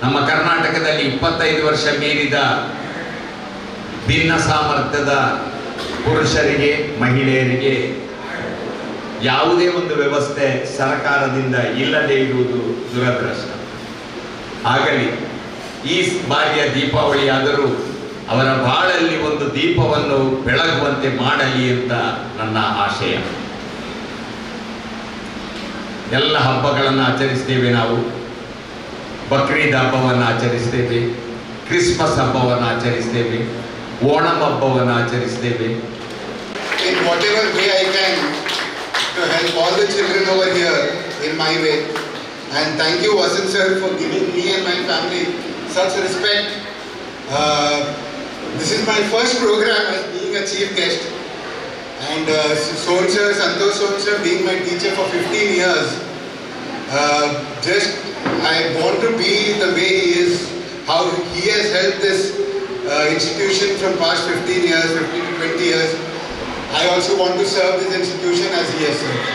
ನಮ್ಮ ಕರ್ನಾಟಕದಲ್ಲಿ 25 ವರ್ಷ ಮೀರಿದ ಭಿನ್ನ ಸಾಮರ್ಥ್ಯದ ಪುರುಷರಿಗೆ ಮಹಿಳೆಯರಿಗೆ ಯಾವುದೇ ಒಂದು ವ್ಯವಸ್ಥೆ ಸರ್ಕಾರದಿಂದ ಇಲ್ಲದೇ ಇರುವುದು ದುರದೃಷ್ಟ. ಆಗಲಿ, ಈ ಬಾರಿಯ ದೀಪಾವಳಿಯಾದರೂ ಅವರ ಬಾಳಲ್ಲಿ ಒಂದು ದೀಪವನ್ನು ಬೆಳಗುವಂತೆ ಮಾಡಲಿ ಅಂತ ನನ್ನ ಆಶಯ. ಎಲ್ಲ ಹಬ್ಬಗಳನ್ನು ಆಚರಿಸ್ತೇವೆ ನಾವು. ಬಕ್ರೀದ್ ಹಬ್ಬವನ್ನು ಆಚರಿಸ್ತೇವೆ, ಕ್ರಿಸ್ಮಸ್ ಹಬ್ಬವನ್ನು ಆಚರಿಸ್ತೇವೆ, ಓಣಂ ಹಬ್ಬವನ್ನು ಆಚರಿಸ್ತೇವೆ. In whatever way I can to help all the children over here in my way. And thank you Vasant sir for giving me and my family such respect. This is my first program as being a chief guest. And Son sir, Santosh Son sir being my teacher for 15 years. Just I want to be the way he is, how he has helped this institution from past 15 years, 15 to 20 years. I also want to serve this institution as he has served.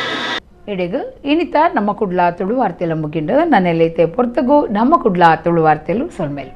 ಇಡೀಗ ಇನ್ನಿತ ನಮ್ಮ ಕುಡ್ಲ ತುಳು ವಾರ್ತೆಲ ಮುಗಿಂಡು ನನ್ನೆಲ್ಲೈತೆ ಪೊರ್ತಗು ನಮ್ಮ ಕುಡ್ಲ ತುಳು ವಾರ್ತೆಲು ಸೊಲ್ಮೇಲ್.